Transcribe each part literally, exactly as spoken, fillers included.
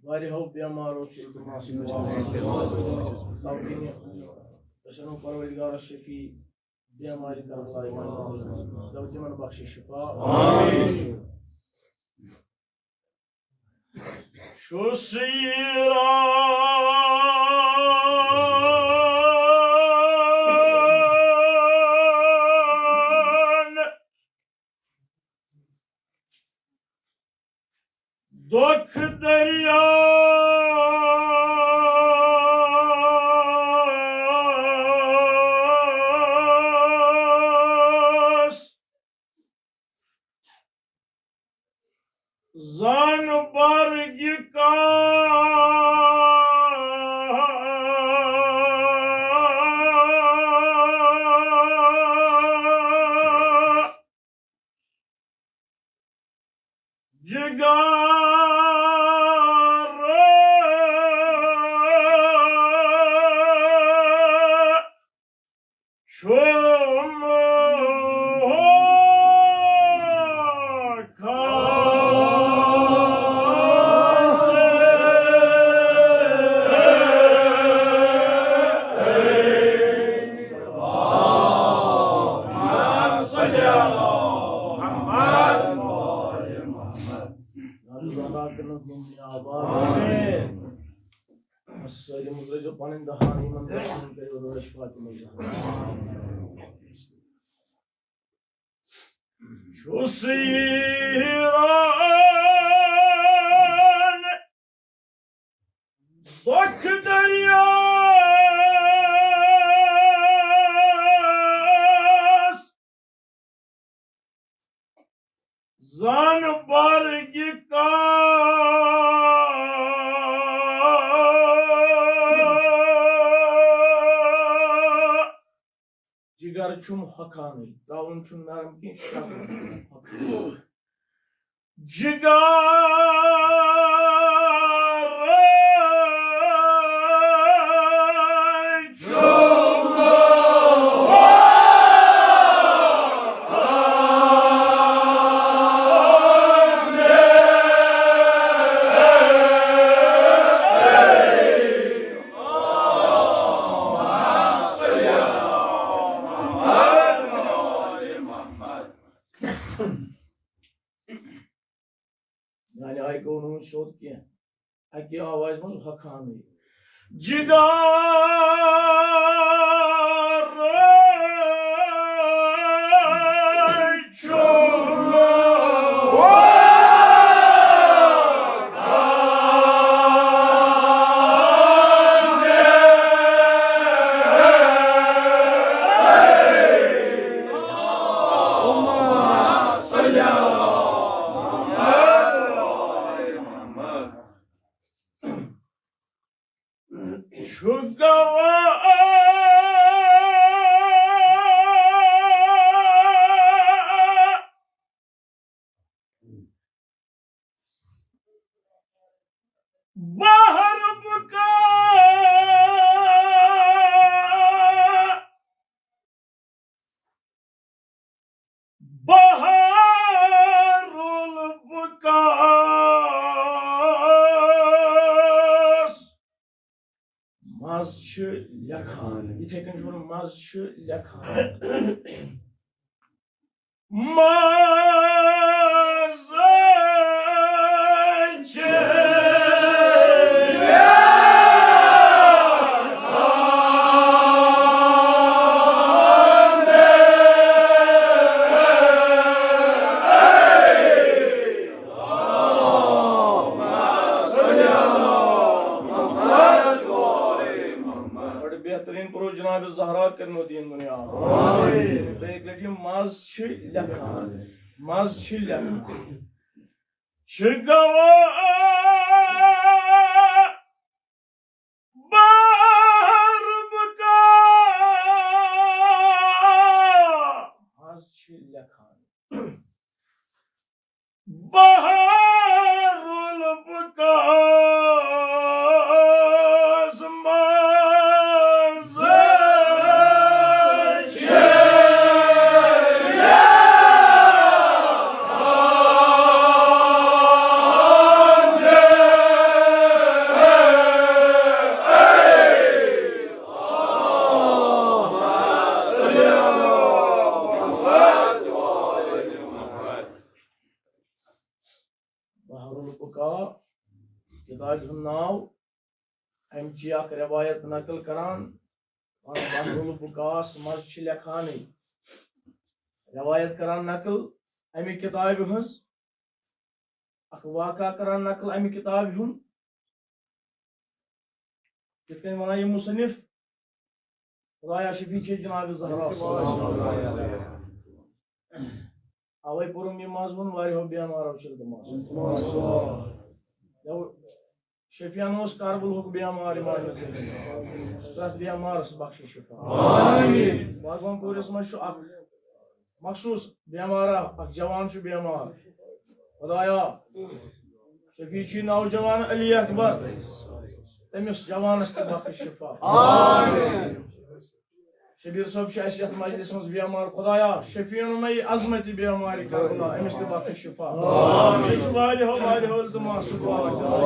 واریاہو بیمارو چھُ التماس کران۔ توکِنہِ أسۍ وَنو پروردگار شفیع بیمارِ کربلا یِمن، دَپو تِمن بخشِ شفا۔ آمین۔ چھُس ییران دۄکھ دٔریاوَس، زَن برگہِ کاہ جگار چھُم آمین۔ سٲری مُترٲیزیو پنٕنۍ دہان یِمن دستن، کٔرِو رٲچھ فاطمہ زہرا۔ چھُس ییران دۄکھ دٔریاوَس، زَن برگہِ کاہ جگر چھُم ہۄکھانٕے، ترٛاوُن چھُم نرم کینٛہہ، یہِ چھُ ہۄکھانٕے۔ جگر چھُم میانہِ آیہِ گوٚو نہٕ وُنہِ سیوٚد کینٛہہ، اَکہِ آوازِ منٛز ہۄکھانٕے۔ جگر چھُم چھُ گواہ بحر بکا، بحر البکاس منٛز چھِ لیکھان، یِتھے کٔنۍ چھُ وَنُن، منٛز چھِ لیکھان۔ منٛز چھِ بڑٕ بہتریٖن پوٚرُو جناب زہرا کرنو دیٖن دُنیا۔ آمین۔ بیٚیہِ اَکہِ لَٹہِ یِم منٛز چھِ لیکھان، منٛز چھِ لیکھان۔ چھِ گواہ بحر بکا۔ منٛز چھِ لیکھان۔ بحر البکاس منٛز چھِ کتابہِ ہُنٛد ناو، امہِ چی اکھ روایت نقل کران، پنُن بحر البکاہس منٛز چھِ لیکھانٕے، روایت کران نقل امہِ کتابہِ ہٕنٛز، اکھ واقعہ کران نقل امہِ کتابہِ ہُنٛد۔ یِتھ کٔنۍ ونان یہِ مصنف، خدایا شفیع چھے جناب زہرا۔ اوے پوٚرُم یہِ منٛز ووٚن واریاہو بیمارو چھِ تِمو۔ یو شفیعن اوس کربلہُک بیمار امام زین۔ پرٛٮ۪تھ بیمارس بخش شفا۔ آمین۔ باغوان پوٗرِس منٛز چھُ اکھ مخصوص بیمارا، اکھ جوان چھُ بیمار۔ خدایا، شفیع چھُ نوجوان علی اکبر، تٔمِس جوانس تہِ بخش شفا۔ آمین۔ شبیر صٲب چھُ اَسہِ یَتھ مجلس منٛز بیمار۔ خدایا، شفیعن نَے عظمتی بیمارِ کربلا، أمِس تہِ بخش شفا۔ آمین۔ بیٚیہِ چھُ واریاہو، واریاہو التماس،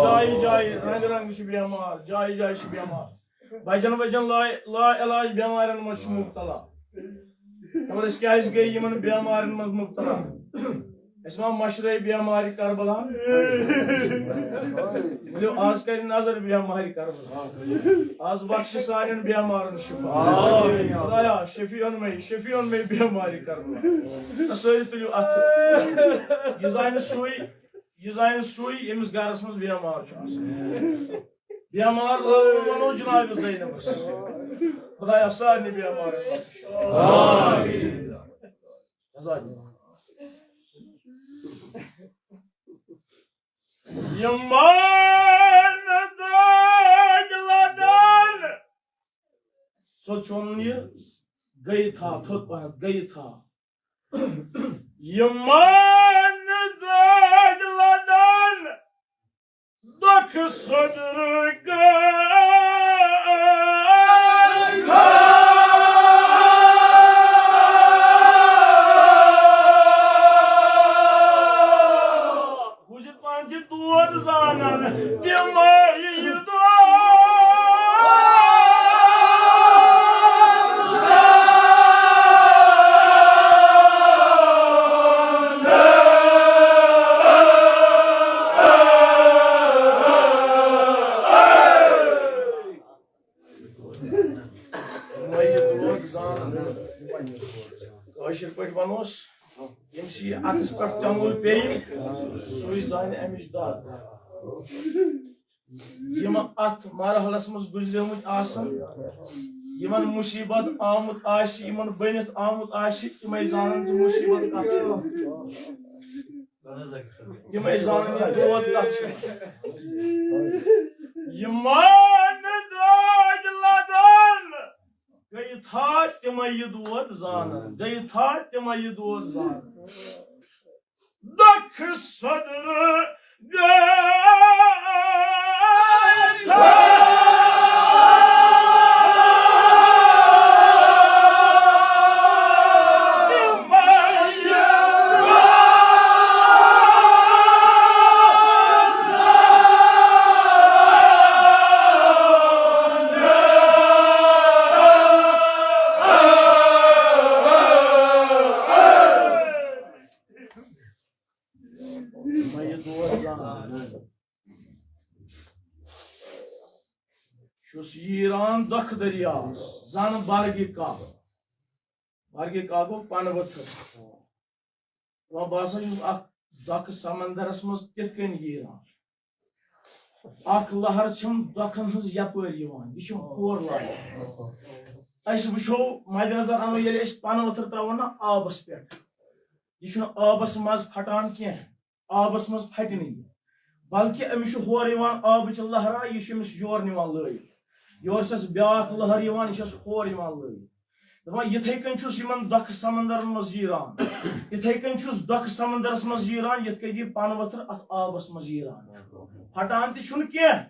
جایہِ جایہِ، رنٛگہٕ رنٛگہٕ چھِ بیمار، جایہِ جایہِ چھِ بیمار۔ بجن بجن لا، لا علاج بیمارن منٛز چھِ مبتلا۔ خبر أسۍ کیازِ گٔے یِمن بیمارن منٛز مبتلا؟ أسۍ ما مشرے بیمارِ کربلا؟ ؤلِو، آز کرِ نظر بیمارِ کربلا۔ آز بخش سانٮ۪ن بیمارن شفا۔ خدایا، شفیعن مے، شفیعن مے بیمارِ کربلا۔ تہٕ سٲری تُلِو اتھٕ۔ یہِ زانہِ سُے، یہِ زانہِ سُے، ییٚمِس گرس منٛز بیمار چھُ آسان۔ بیمار لَلہٕ وَنو جناب زینبس۔ خدایا، سارنٕے بیمارن بخش۔ آمین۔ یِمن دٲدۍ لدن۔ سیوٚد چھُ وَنُن یہِ، گٔیہِ تھا، تھوٚد پَہَن، گٔیہِ تھا۔ یِمن دٲدۍ لدن۔ دۄکھ سوٚدرٕ گٔے۔ بوٗزِتھ پانہٕ چھِ دود زانان تِمے یہِ دود۔ کٲشِر پٲٹھۍ وَنوس، ییٚمِس یہِ اَتھَس پٮ۪ٹھ تیوٚنٛگُل پیٚیہِ، سُے زانہِ اَمِچ دَگ۔ یِم اَتھ مرحلَس منٛز گُزریمٕتۍ آسَن، یِمَن مُصیٖبت آمُت آسہِ، یِمَن بٔنِتھ آمُت آسہِ، تِمَے زانَن زِ مُصیٖبت کَتھ چھِ۔ تِمَے زانَن زِ دود کَتھ چھِ۔ یِمَن دٲدۍ لَدَن، گٔیہِ تھا تِمَے یہِ دود زانَن، گٔیہِ تھا تِمَے یہِ دود زانَن۔ دۄکھ سوٚدرٕ گٔے۔ مےٚ یہِ دود زانان۔ چھُس ییٖران دۄکھٕ دٔریاوَس، زَن بَرگہِ کاہ۔ بَرگہِ کاہ گوٚو پَنہٕ ؤتھٕر۔ وۄنۍ بہٕ ہسا چھُس اَتھ دۄکھٕ سمندرَس منٛز تِتھ کٔنۍ ییٖران۔ اَکھ لہر چھَم دۄکھَن ہٕنٛز یَپٲرۍ یِوان، یہِ چھُم کھور لاگان۔ أسۍ وٕچھو، مَدِ نظر اَنو، ییٚلہِ أسۍ پَنہٕ ؤتھٕر ترٛاوو نہ آبَس پٮ۪ٹھ، یہِ چھُنہٕ آبَس منٛز پھٹان کینٛہہ، آبَس منٛز پھٹہِ نہٕ یہِ، بلکہِ أمِس چھُ ہورٕ یِوان آبٕچ لہرا، یہِ چھُ أمِس یورٕ نِوان لٲیِتھ۔ یورٕ چھَس بیٛاکھ لہر یِوان، یہِ چھَس ہورٕ یِوان لٲیِتھ۔ دَپان، یِتھَے کٔنۍ چھُس یِمَن دۄکھٕ سمندرَن منٛز ییٖران، یِتھَے کٔنۍ چھُس دۄکھٕ سمندرَس منٛز ییٖران، یِتھ کٔنۍ یہِ پَنہٕ ؤتھٕر اَتھ آبَس منٛز ییٖران چھُ۔ پھٹان تہِ چھُنہٕ کینٛہہ،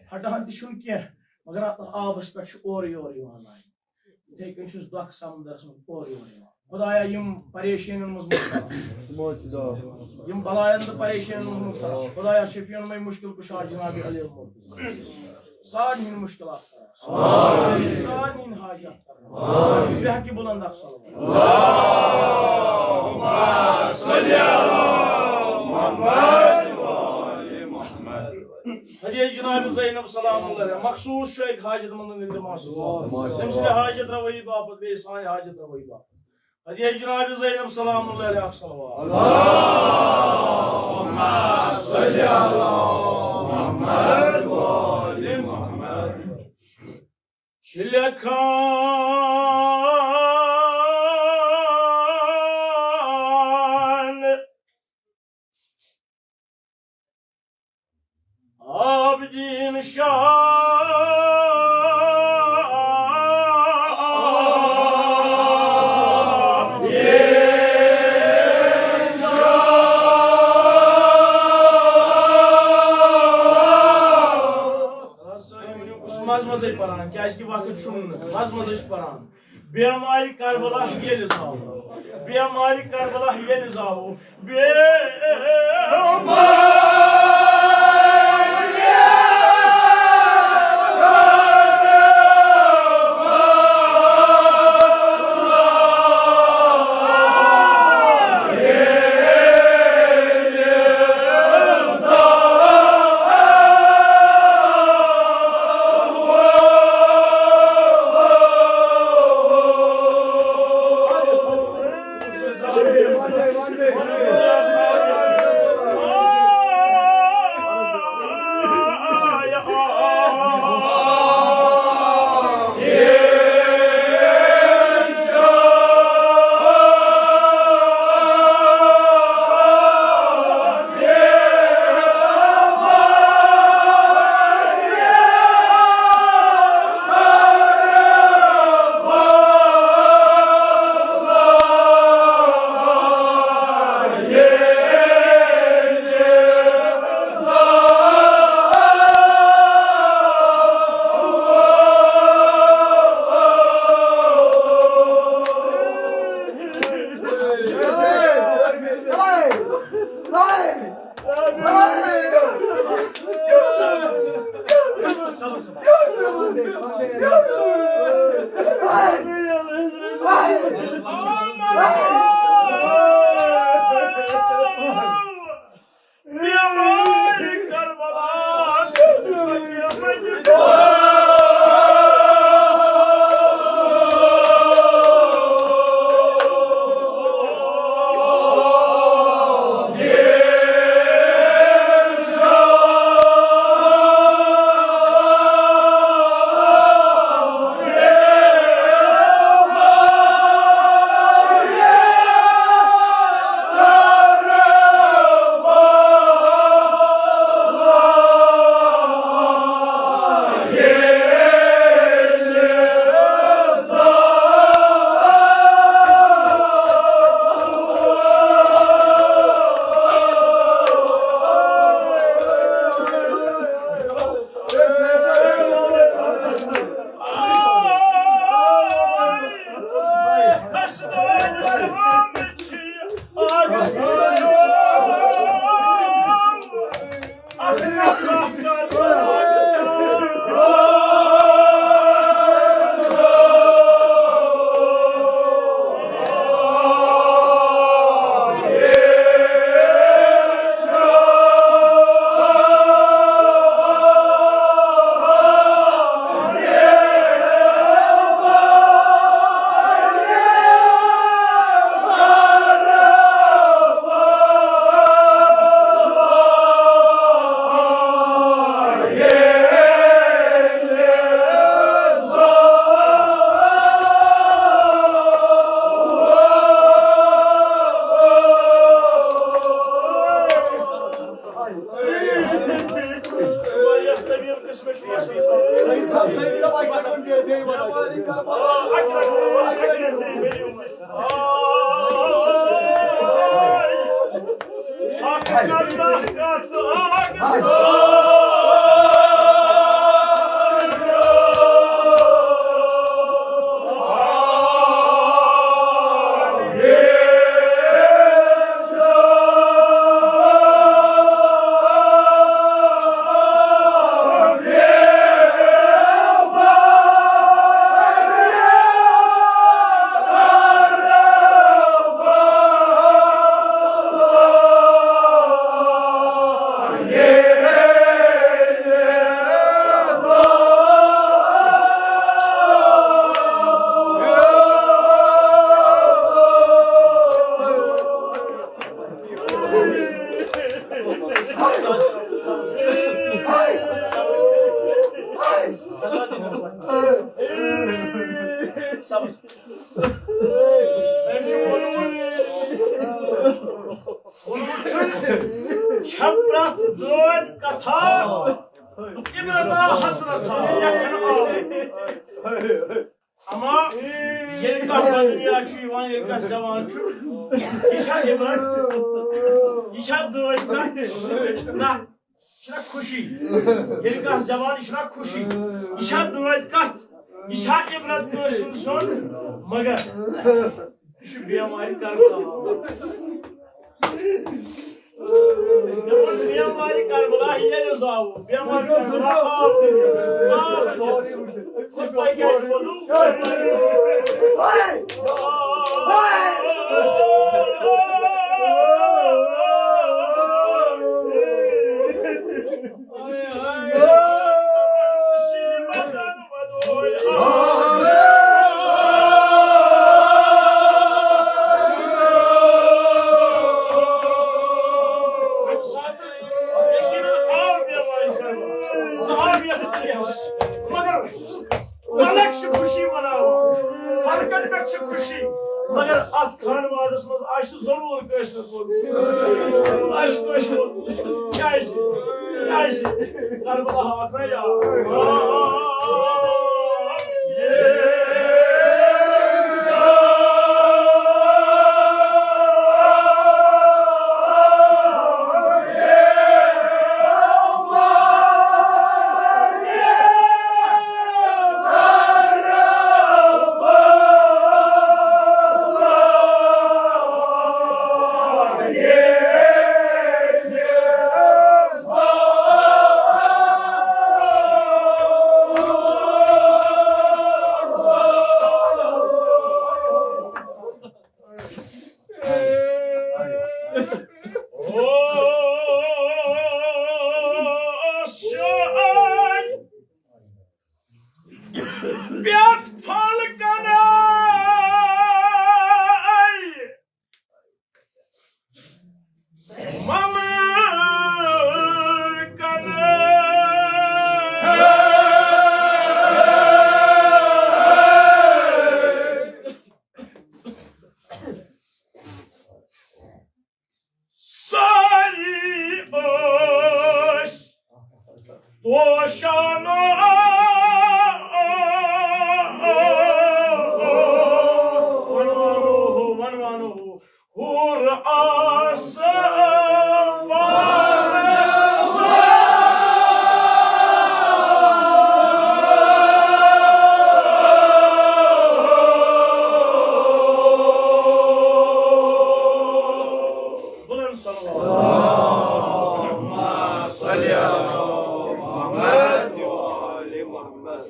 پھٹان تہِ چھُنہٕ کینٛہہ، مگر اَتھ آبَس پٮ۪ٹھ چھُ اورٕ یورٕ یِوان لایِنہٕ۔ یِتھَے کٔنۍ چھُس دۄکھٕ سمندرَس منٛز اورٕ یورٕ یِوان۔ خدایا، یِم پریشٲنین منٛز مبتلا، یِم بلایَن تہٕ پریشٲنین منٛز مبتلا، خدایا، شفیعن مَے مشکل کشا جناب علی المرتضی۔ سارنٕے ہٕنٛدۍ مشکلات کر آسان۔ سارنٕے ہٕنٛدۍ حاجات کر آسان۔ بے حقی بلند اکھ صلوات۔ اللهم صل على محمد وآل محمد۔ ہدیہ جناب زینب سلام اللہ علیہ مخصوص چھُ اَکہِ حاجت مندن التماس۔ تٔمۍ سٕنٛدِ حاجت روائی باپتھ، بیٚیہِ سانہِ حاجت روائی باپتھ۔ ہدیہ جناب زینب سلام اللہ علیہ صلوات۔ اللهم صل على محمد وآل محمد۔ چھِ لیکھان عابدین شاہ۔ سٲری ؤنِو، بہٕ چھُس منٛزٕ منٛزَے پَران، کیٛازِکہِ وقت چھُم نہٕ، منٛزٕ منٛزَے چھُس پَران۔ بیمارِ کربلا ییٚلہِ زاوو، بیمارِ کربلا ییٚلہِ زاوو، بیمارِ سبز۔ أمۍ چھُ ووٚنمُت، ووٚنمُت چھُ، چھےٚ پرٛٮ۪تھ دٲدۍ کتھا عبرتا حسرتا لیکھنہٕ آمٕژ۔ اما ییٚلہِ کانٛہہ بددُنیا چھُ یِوان، ییٚلہِ کانٛہہ زٮ۪وان چھُ، یہِ چھا عبرت؟ یہِ چھا دٲدۍ کتھ؟ نہ۔ یہِ چھِنہ خوشی؟ ییٚلہِ کانٛہہ زٮ۪وان، یہِ چھِنہ خوشی؟ یہِ چھا دٲدۍ کتھ؟ یہِ چھا عبرت کٲنٛسہِ ہُنٛد زوٚن؟ مگر یہِ چھُ بیمارِ کربلا۔ مےٚ ووٚن، بیمارِ کربلا ییٚلہِ زاوُن، بیمارِ کربلا آو دُنیاہَس۔ آو دُنیاہَس۔ خود پاے کیٛاہ چھُ ووٚنمُت؟ مگر ملک چھِ خوشی مناوان، فرقن پٮ۪ٹھ چھِ خوشی، مگر اتھ خانوادس منٛز آسہِ ضروٗر کٲنٛسہِ نتہٕ کٲنٛسہِ۔ آسہِ کٲنٛسہِ ووٚنمُت۔ کیٛازِ؟ کیٛازِ؟ کربلا ہاوکھ نا یاد۔ پٮ۪ٹھ پھل کَنَے مَلہٕ کَنَے۔ سٲری ٲسۍ توشانو۔ وَنوانو، وَنوانو، حور آسہٕ۔ بلند صلوات۔ اللهم صل على محمد وآل محمد۔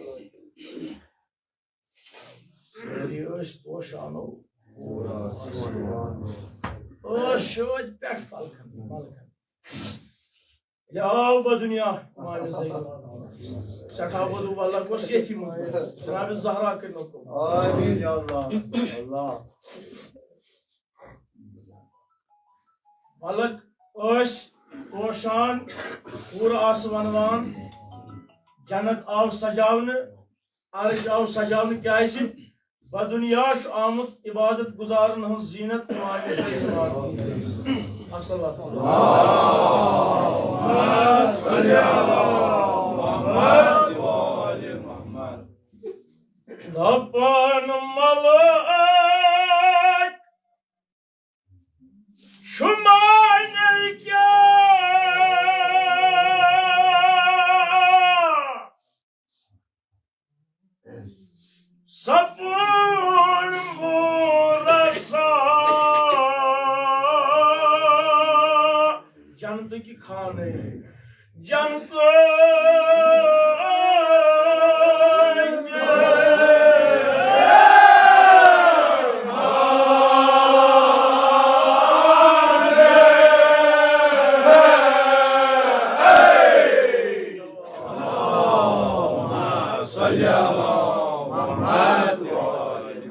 سٲری ٲسۍ توشانو۔ ٲس شٲدۍ پٮ۪ٹھ پھل کھنان، پھل کھنان۔ ییٚلہِ آو بدُنیا، ماجہِ زیو۔ سٮ۪ٹھاہ وَدُن ولگ اوس ییٚتھی منٛز۔ جناب زہرا کٔرۍ مےٚ قبول۔ آمین یا اللہ۔ اللہ۔ ولگ ٲسۍ پوشان، حور آسہٕ وَنوان، جنت آو سجاونہٕ، عرش آو سجاونہٕ، کیازِ بدُنیا چھُ آمُت عبادت گزارن ہٕنٛز زینت۔ اکھ صلوات۔ دپان ملائک، شمائے کیا سپون بورسا۔ جنت کی خانے، جنت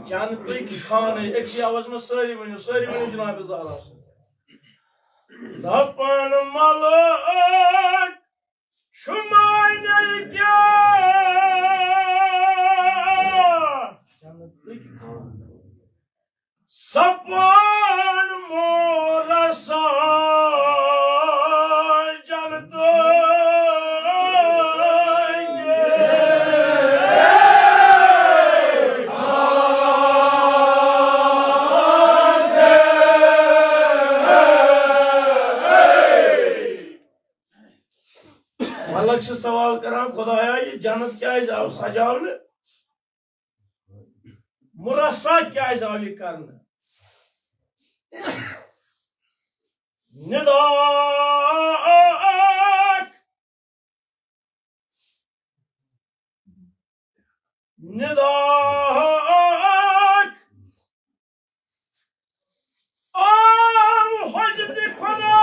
جنتٕکۍ خانٕے، أکسٕے آوازِ منٛز سٲری ؤنِو، سٲری ؤنِو جناب زہرا سُنٛد۔ دپان ملک شمائے کیا سپن مورسا جنت۔ ملک چھِ سوال کران، خدایا، یہِ جنت کیازِ آو سجاونہٕ؟ مرصع کیازِ آو یہِ کرنہٕ؟ نداک، نداک آو حجت خدا۔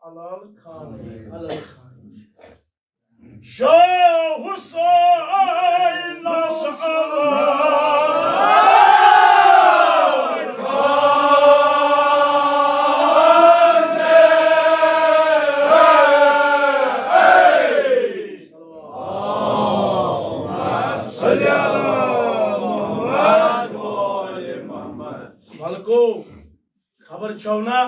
علال خان، علال خان۔ شاہ حسین ناصر۔ صلی علی محمد و آل محمد۔ ملکو، خبر چھو نا،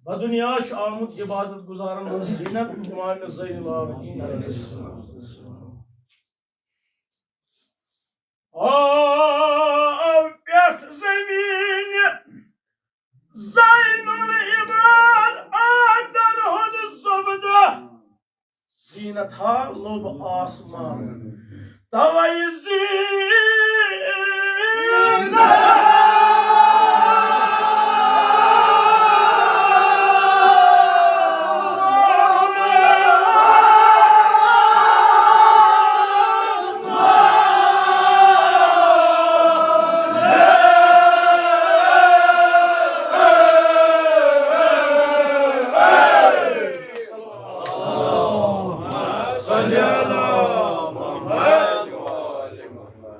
بدنیا چھُ آمُت عبادت گزارن ہٕنٛز زینت امام زین العابدین علیہ السلام۔ آو پٮ۪ٹھ زمین زین العباد آدن ہُنٛد زبدہ۔ زینت ہا لوٚب آسمان، توے زینت۔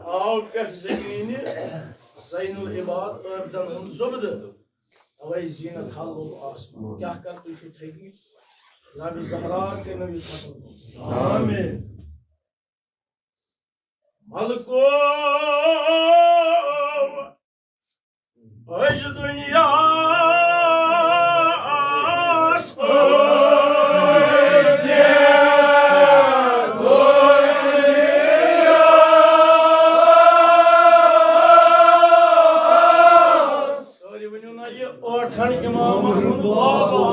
آو پٮ۪ٹھ زمینہِ زین العباد عابدن ہُنٛد زبدٕ، توے زینت ہا لوٚب آسمان۔ کیٛاہ کر تُہۍ چھِو تھٔکمٕتۍ؟ نبی زہرا کٔرِنو یہِ ختم۔ آمین۔ ملکو، أزۍ دُنیاہَس أزۍ دُنیاہَس۔ سٲری ؤنِو نا یہِ ٲٹھن اِمامَن ہُنٛد بابا۔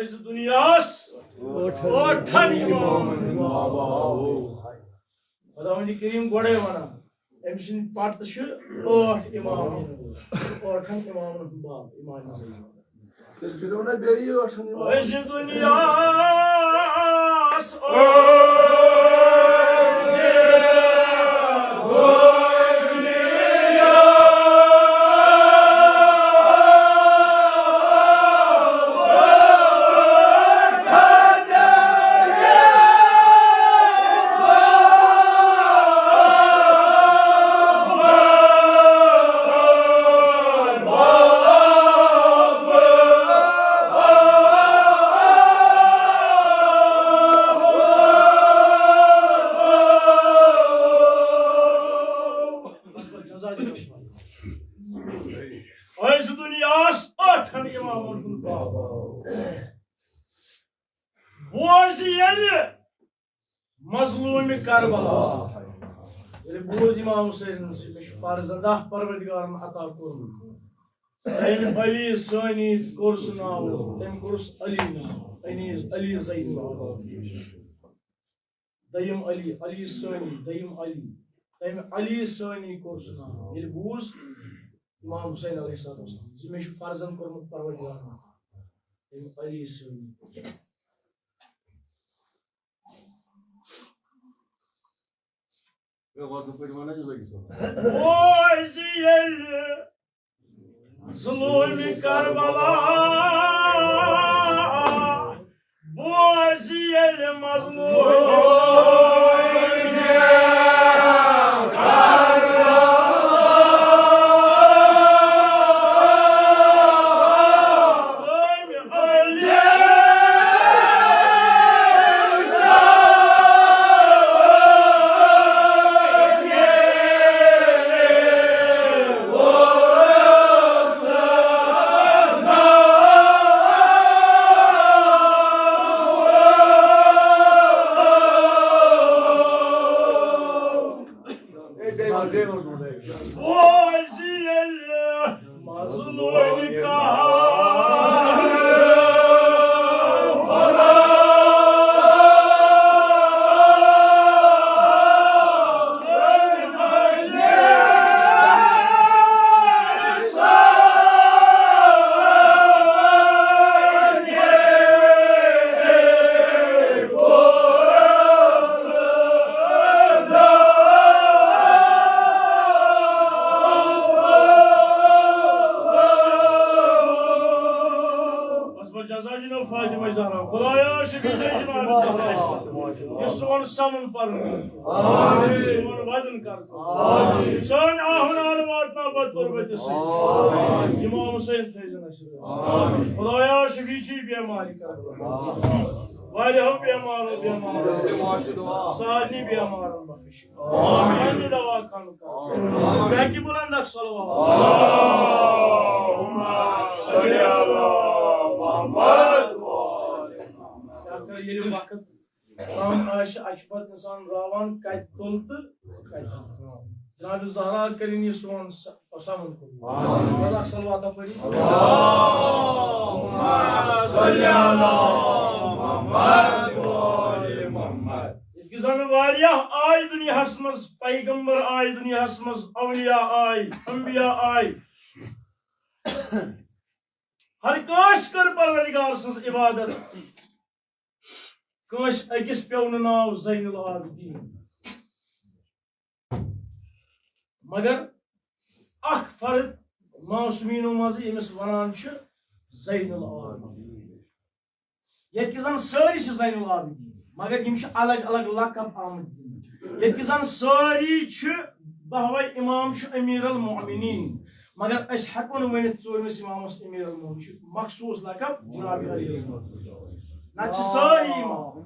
أزۍ دُنیاہَس ٲٹھن اِمامَن ہُنٛد بابا۔ خداوندِ کریم گۄڈے ونان، أمۍ سٕنٛدِ پتہٕ چھِ ٲٹھ اِمام یِنہٕ وٲلۍ۔ سُہ ٲٹھن اِمامن ہُنٛد باب، اِمام زین۔ تیٚلہِ گِنٛدو نا بیٚیہِ ٲٹھن اِمامن۔ أزۍ دُنیاہَس أزۍ دُنیاہَس ٲٹھن اِمامن ہُنٛد باب۔ بوز ییٚلہِ مظلوم کربلا۔ ییٚلہِ بوز امام حسینن سۭتۍ، مےٚ چھُ فرض ادا پروردگارن عطا کوٚرمُت۔ تٔمۍ علی ثانی کوٚر سُہ ناو، تٔمۍ کوٚرُس علی ناو، علی، علی زین العابدین۔ دوٚیِم علی، علی ثانی، دوٚیِم علی۔ تٔمۍ علی ثانی کوٚر سُہ ناو۔ ییٚلہِ بوٗز امام حسین علیہ الصلوۃ والسلام زِ مےٚ چھُ فرضن کوٚرمُت پروردگارن عطا، تٔمۍ علی ثانی کوٚر سُہ۔ ہے، وۄزُم پٲٹھۍ وَنان چھُس أکِس وَنان۔ بوز ییٚلہِ ظلومِ کربلا بوزِ ییٚلہِ مظلوم۔ بوزِ ییٚلہِ مظلوم کانٛہہ۔ بس، بس، جزا دِنو فاطمہ زہرا۔ خدایا، شفیع جناب زہرا، یہِ سون سمُن پرُن، یہِ سون وزن کر، سٲنۍ آہُن آل واتناو پتہٕ تربتہِ سۭتۍ۔ امام حسین تھٲیزٮ۪ن اَسہِ۔ خدایا، شفیع چی بیمارِ کر، واریاہو بیمارو بیمار، سارنٕے بیمارن بخش۔ آمین۔ دوا خان کا۔ بیٚیہِ بلند اکھ صلوات۔ اللہم صل علی محمد۔ ڈاکٹر، ییٚلہِ وقت کم آسہِ، اَتہِ چھُ پتہٕ اِنسان راوان کَتہِ تُل تہٕ کَتہِ تُل۔ جناب زہرا کٔرِن یہِ سون س-، سمُن قبول۔ بس اکھ صلوات پٔرِو۔ اللہم صل علی محمد و آل محمد۔ ییٚتہِ زن واریاہ آے دُنیاہس منٛز، پیغمبر آے دُنیاہس منٛز، اولیاء آے، انبیاء آے۔ ہر کٲنٛسہِ کٔر پروردگار سٕنٛز عبادت۔ کٲنٛسہِ أکِس پیوٚو نہٕ ناو زین العابدین۔ مگر اکھ فرد معصومیٖنو منٛزٕ، ییٚمِس ونان چھِ زین العابدین۔ ییٚتہِ کہِ زن سٲری چھِ زین العابدین، مگر یِم چھِ الگ الگ لقب آمٕتۍ دِنہٕ۔ ییٚتہِ کہِ زن سٲری چھِ، بہوے امام چھُ امیر المومنین، مگر أسۍ ہٮ۪کو نہٕ ؤنِتھ ژوٗرمِس امامس امیر المومنین، چھُ مخصوص لقب جناب علی۔ نتہٕ چھِ سٲری امام۔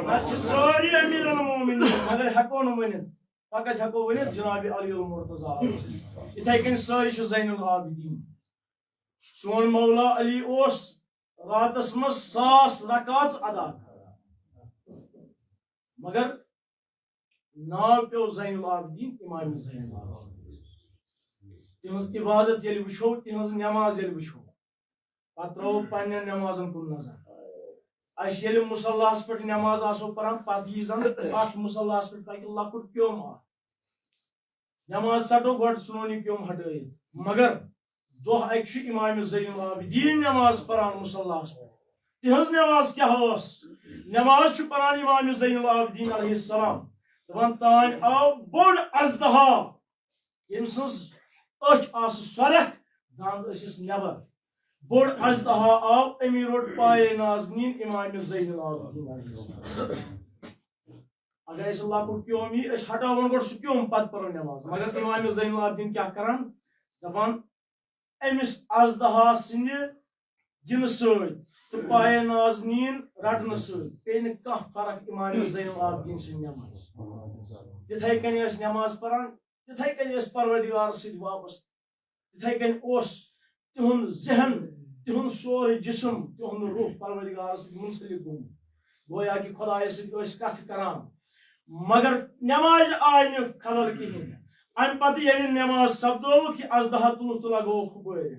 نتہٕ چھِ سٲری امیر المومنین، مگر ہٮ۪کو نہٕ ؤنِتھ۔ فقط ہٮ۪کو ؤنِتھ جناب علی المرتضیٰ۔ یِتھے کٔنۍ سٲری چھِ زین العابدین۔ سون مولا علی اوس راتس منٛز ساس رکعت ادا کران۔ مگر ناو پیوٚو زین العابدین، امام زین العابدین۔ تِہنٛز عبادت ییٚلہِ وٕچھو، تِہنٛز نٮ۪ماز ییٚلہِ وٕچھو، پتہٕ ترٛاوو پننٮ۪ن نٮ۪مازن کُن نظر۔ أسۍ ییٚلہِ مُصلاہس پٮ۪ٹھ نٮ۪ماز آسو پران، پتہٕ یی زن اتھ مُصلاہس پٮ۪ٹھ پکہِ لۄکُٹ کیوٚم اکھ۔ نٮ۪ماز ژٹو گۄڈٕ، ژھٕنون یہِ کیوٚم ہٹٲیِتھ۔ مگر دۄہ اکہِ چھُ امام زین العابدین نٮ۪ماز پران مُصلاہس پٮ۪ٹھ۔ تِہنٛز نٮ۪ماز کیٛاہ ٲس؟ نٮ۪ماز چھُ پران امام زین العابدین علیہ السلام۔ دپان، تانۍ آو بوٚڑ اژدہا، ییٚمہِ سٕنٛز أچھ آسہٕ سۄرکھ، دند ٲسِس نٮ۪بر۔ بوٚڑ اژدہا آو، أمی روٚٹ پایے نازنیٖن امام زین العابدین علیہ السلام۔ اگر أسۍ لۄکُٹ کیوٚم یی، أسۍ ہٹاوون گۄڈٕ سُہ کیوٚم، پتہٕ پرو نٮ۪ماز۔ مگر امام زین العابدین کیٛاہ کران؟ دپان، أمِس اژدہا سٕنٛدِ جِنہٕ سۭتۍ تہٕ پایے نازنیٖن رٹنہٕ سۭتۍ پیٚیہِ نہٕ کانٛہہ فرق امام زین العابدین سٕنٛدِ نٮ۪مازِ۔ تِتھے کٔنۍ ٲسۍ نٮ۪ماز پران، تِتھے کٔنۍ ٲسۍ پروردگارس سۭتۍ وابستہٕ۔ تِتھے کٔنۍ اوس تِہُنٛد ذہن، تِہُنٛد سورُے جسم، تِہُنٛد روح پروردگارس سۭتۍ منسلک گوٚمُت۔ گویا کہِ خدایس سۭتۍ ٲسۍ کتھٕ کران، مگر نٮ۪مازِ آیہِ نہٕ خلل کِہیٖنۍ۔ امہِ پتہٕ ییٚلہِ نٮ۪ماز سپدووُکھ، یہِ اژدہا تُلُکھ تہٕ لگووُکھ ہُپٲرۍ۔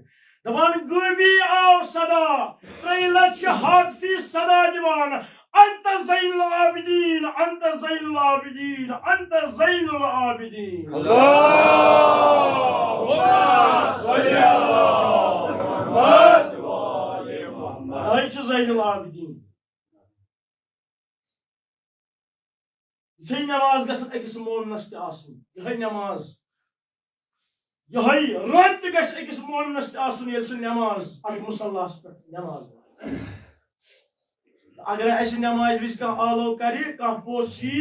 دپان، غٲبی آو صدا، ترٛیٚیہِ لٹہِ چھِ ہاتفی صدا دِوان، انت زین العابدین، انت زین العابدین، انت زین العابدین۔ اللہم صل علی محمد و آل محمد۔ أسۍ چھِ زین العابدین۔ یِژھے نماز گژھن أکِس مومنس تہِ آسٕنۍ، یِہے نماز، یِہے رۄب تہِ گژھِ أکِس مومنس تہِ آسُن، ییٚلہِ سُہ نماز اَتھ مُصلاہس پٮ۪ٹھ نماز پرِ۔ اگر اسہِ نمازِ وِزِ کانٛہہ آلو کرِ، کانٛہہ پوٚژھ یی،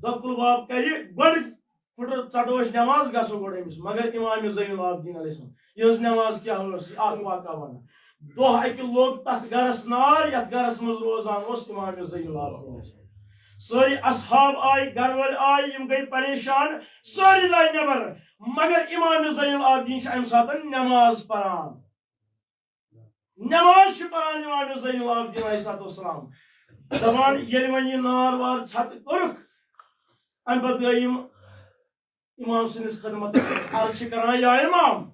دۄکُل باب کرِ، گۄڈٕ پھُٹرو ژٹو أسۍ نماز، گژھو گۄڈٕ أمِس۔ مگر امام زین العابدین علیہ السلام، یِہٕنٛز نماز کیٛاہ ٲس، یہِ اکھ واقعہ ونہٕ۔ دۄہ اکہِ لوٚگ تتھ گرس نار، یتھ گرس منٛز روزان اوس امام زین العابدین علیہ السلام۔ سٲری اصحاب آے، گرٕ وٲلۍ آے، یِم گٔے پریشان، سٲری درٛاے نٮ۪بر۔ مگر امام زین العابدین چھِ امہِ ساتہٕ نماز پران۔ نماز چھُ پران امام زین العابدین علیہ الصلوۃ والسلام۔ دپان، ییٚلہِ وۄنۍ یہِ نار وار ژھتہٕ کوٚرُکھ، امہِ پتہٕ گٔے یِم امام سٕنٛدِس خدمتس منٛز، عرض چھِ کران، یا امام،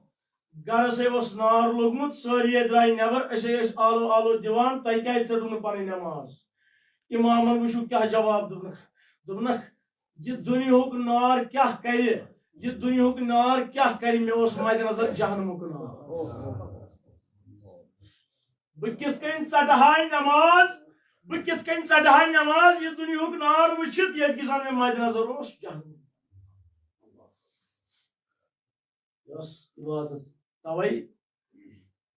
گرسے اوس نار لوٚگمُت، سٲری درٛاے نٮ۪بر، أسے ٲسۍ آلو آلو دِوان، تۄہہِ کیازِ ژٔٹٕو نہٕ پنٕنۍ نماز؟ امامن وٕچھِو کیٛاہ جواب دوٚپنکھ۔ دوٚپنکھ، یہِ دُنیاہُک نار کیٛاہ کرِ؟ یہِ دُنیاہُک نار کیٛاہ کرِ؟ مےٚ اوس مدِ نظر جہنمُک نار۔ بہٕ کِتھ کٔنۍ ژٹہٕ ہا نماز؟ بہٕ کِتھ کٔنۍ ژٹہٕ ہا نماز، یہِ دُنیاہُک نار وٕچھِتھ، ییٚلہِ کہِ زن مےٚ مدِ نظر اوس جہنم؟ یہِ ٲس عبادت۔ توے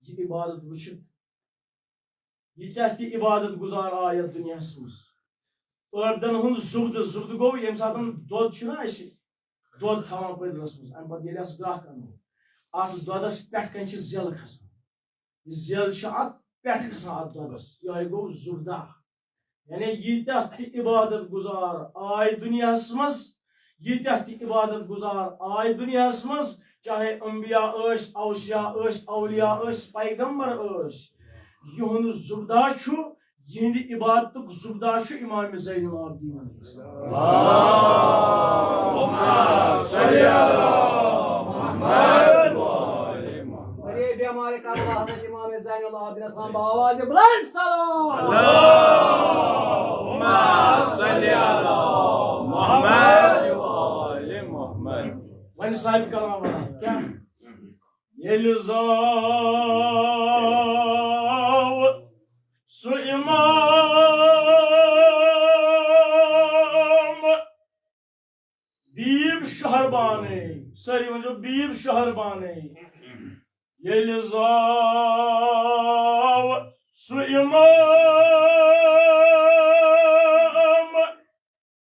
یہِ عبادت وٕچھِتھ، ییٖتیٛاہ تہِ عبادت گُزار آے یَتھ دُنیاہَس منٛز، عٲبدَن ہُنٛد زُبدٕ، زُبدٕ گوٚو ییٚمہِ ساتہٕ دۄد چھُنہ اَسہِ، دۄد تھاوان پٔتلَس منٛز، اَمہِ پَتہٕ ییٚلہِ اَسہِ گرٛکھ اَنو، اَتھ دۄدَس پٮ۪ٹھ کَنہِ چھِ زٮ۪ل کھَسان۔ یہِ زٮ۪ل چھِ اَتھ پٮ۪ٹھ کھَسان، اَتھ دۄدَس۔ یِہوٚے گوٚو زُبدہ۔ یعنی ییٖتیٛاہ تہِ عبادت گُزار آے دُنیاہَس منٛز، ییٖتیٛاہ تہِ عبادت گُزار آے دُنیاہَس منٛز، چاہے انبیاء ٲسۍ، اوصیاء ٲسۍ، اولیاء ٲسۍ، پیغمبر ٲسۍ، یِہُنٛد زُبدہ چھُ، یِہِنٛدِ عبادتُک زُبدہ چھُ امام زین العابدین علیہ السلام۔ اللهم صل على محمد وآل محمد۔ ارے بیمار کربلا حضرت امام زین العابدین السلام بآواز بلند سلام۔ اللهم صل على محمد وآل محمد۔ وۄنۍ صاحب کلام ونان کیٛاہ؟ ییٚلہِ زاو سُہ امام بیٖب شہربانے، سٲری ؤنۍزیو بیٖب شہربانے۔ ییٚلہِ زاو سُہ امام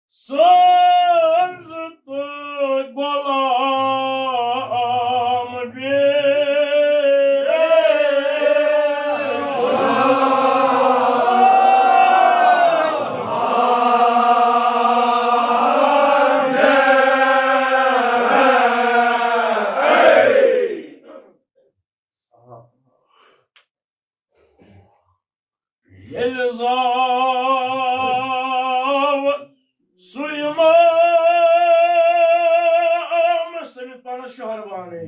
سٕنٛز تہٕ غلام بیٖب ییٚلہِ زاو سُہ امام سٔمِتھ پانس شہربانے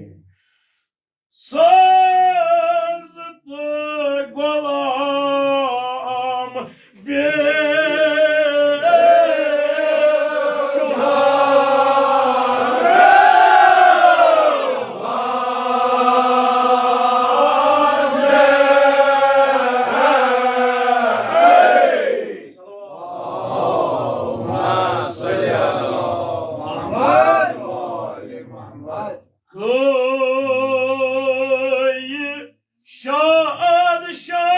سٕنٛز تہٕ غلام بیٖب شہر گٔے شاد، شاد۔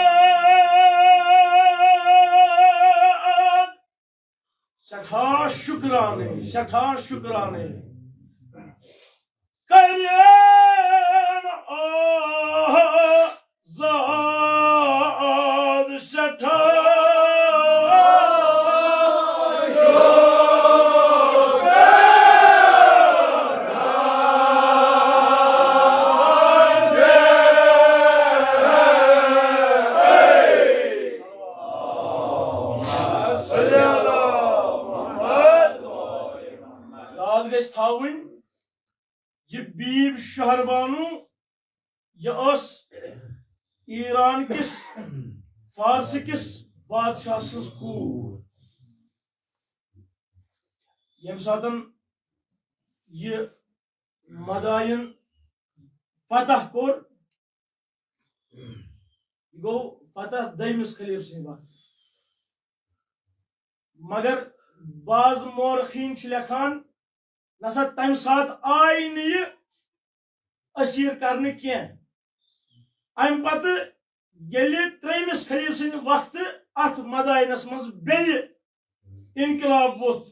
سٮ۪ٹھاہ شُکرانے، سٮ۪ٹھاہ شُکرانے۔ کرن آزاد سٮ۪ٹھاہ شُکرانے۔ یاد گژھِ تھاوٕنۍ، یہِ بیٖب شہربانو، یہِ ٲس ایران کِس، فارس کِس بادشاہ سٕنٛز کوٗر۔ ییٚمہِ ساتَن یہِ مدائن فتح کوٚر، یہِ گوٚو فتح دوٚیمِس خلیفہٕ سٕنٛدِ وقتہٕ۔ مگر بعض مورخین چھِ لیکھان، نسا تمہِ ساتہٕ آے نہٕ یہِ اسیر کرنہٕ کینٛہہ۔ امہِ پتہٕ ییٚلہِ ترٛیٚیمِس خلیفہٕ سٕنٛدِ وقتہٕ اتھ مدائنس منٛز بیٚیہِ انقلاب ووٚتھ،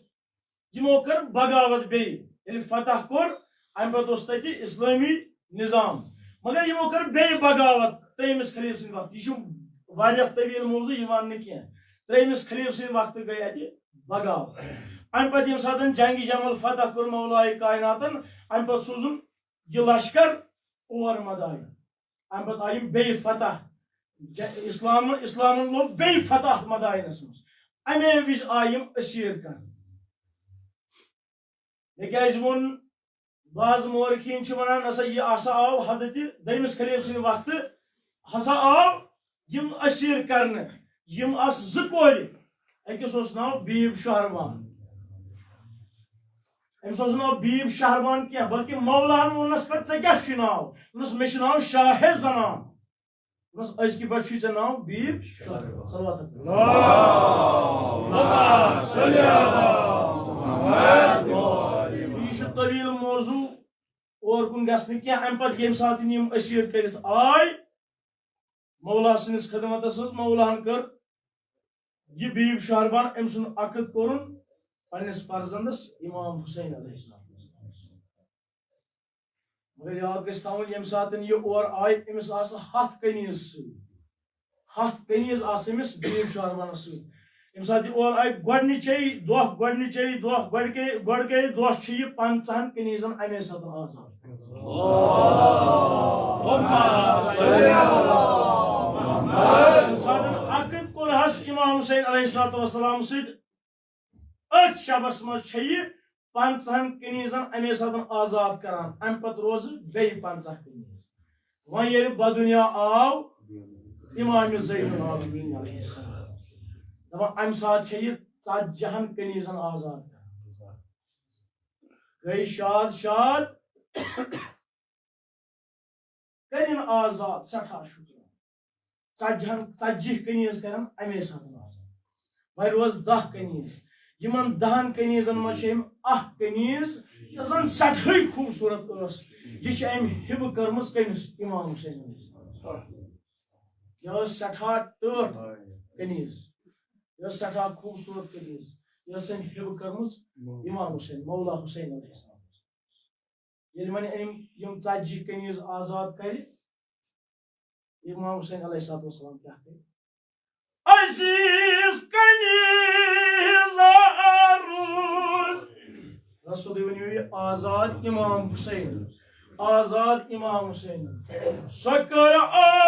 یِمو کٔر بغاوت بیٚیہِ۔ ییٚلہِ فتح کوٚر، امہِ پتہٕ اوس تتہِ اسلٲمی نظام، مگر یِمو کٔر بیٚیہِ بغاوت ترٛیٚیمِس خلیفہٕ سٕنٛدِ وقتہٕ۔ یہِ چھُ واریاہ طویل موضوع، یہِ ونہٕ نہٕ کینٛہہ۔ ترٛیٚیمِس خلیفہٕ سٕنٛدِ وقتہٕ گٔے اتہِ بغاوت۔ امہِ پتہٕ ییٚمہِ ساتہٕ جنگِ جمل فتح کوٚر مولائے کائناتن، امہِ پتہٕ سوٗزُن یہِ لشکر اور مدائن۔ امہِ پتہٕ آیہِ یِم بیٚیہِ فتح۔ ج-، اسلام، اسلامن لوٚب بیٚیہِ فتح اتھ مدائنس منٛز۔ امے وِزِ آیہِ یِم اسیر کرنہٕ۔ مےٚ کیازِ ووٚن، بعض مورخین چھِ ونان، نسا یہِ ہسا آو حضرت دوٚیمِس خلیفہٕ سٕنٛدِ وقتہٕ ہسا آو یِم اسیر کرنہٕ۔ یِم آسہٕ زٕ کورِ، أکِس اوس ناو بیب شہربان، أمِس اوس ناو بیب شہربان کینٛہہ، بلکہ مولاہن ووٚننس، پتہٕ ژےٚ کیٛاہ چھُے ناو؟ دوٚپنس، مےٚ چھُ ناو شاہ زنان۔ دوٚپنس، أزکہِ پٮ۪ٹھ چھُے ژےٚ ناو بیب شہربان۔ صلوات۔ اللہم صل علی محمد۔ یہِ چھُ طویل موضوع، اور کُن گژھِ نہٕ کینٛہہ۔ امہِ پتہٕ ییٚمہِ ساتہٕ یِم اسیر کٔرِتھ آے مولا سٕنٛدِس خدمتس منٛز، مولاہن کٔر یہِ بیب شہربان، أمۍ سُنٛد عقد کوٚرُن پننِس فرزندس امام حسین علیہ السلام۔ مگر یاد گژھِ تھاوُن، ییٚمہِ ساتہٕ یہِ اور آیہِ، أمِس آسہٕ ہتھ کنیز سۭتۍ، ہتھ کنیز آسہٕ أمِس بیب شہربانس سۭتۍ۔ ییٚمہِ ساتہٕ یہِ اور آیہِ، گۄڈنِچے دۄہ، گۄڈنِچے دۄہ، گۄڈٕ گٔے، گۄڈٕ گٔے دۄہ چھِ یہِ پنٛژاہن کنیزن امے ساتہٕ آزاد۔ ییٚمہِ ساتہٕ عقد کوٚرہس امام حسین علیہ الصلوۃ والسلام سۭتۍ، أتھۍ شبس منٛز چھےٚ یہِ پنٛژاہن کنیزن امے ساتہٕ آزاد کران۔ امہِ پتہٕ روزٕ بیٚیہِ پنٛژاہ کنیز۔ وۄنۍ ییٚلہِ بدنیا آو امام زین العابدین علیہ السلام، دپان، امہِ ساتہٕ چھےٚ یہِ ژتجہن کنیزن آزاد کران۔ گٔے شاد شاد، کٔرِن آزاد، سٮ۪ٹھاہ شُکر۔ ژتجہن، ژتجی کنیز کرن امے ساتہٕ آزاد۔ وۄنۍ روز دہ کنیز۔ یِمن دہن کنیزن منٛز چھِ أمۍ اکھ کنیز، یۄس زن سٮ۪ٹھاے خوٗبصوٗرت ٲس۔ یہِ چھِ أمۍ ہِبہٕ کٔرمٕژ کٔمِس؟ امام حسین علیہ السلام۔ یہِ ٲس سٮ۪ٹھاہ ٹٲٹھ کنیز، یہِ ٲس سٮ۪ٹھاہ خوٗبصوٗرت کنیز، یہِ ٲس أمۍ ہِبہٕ کٔرمٕژ امام حسین، مولا حسین علیہ السلام۔ ییٚلہِ وۄنۍ أمۍ یِم ژتجی کنیز آزاد کرِ، امام حسین علیہ الصلوۃ والسلام کیٛاہ کرِ؟ عزیز کنیز روز۔ رسول ؤنِو یہِ آزاد امام حسین، آزاد امام حسین۔ سۄ کر آزاد۔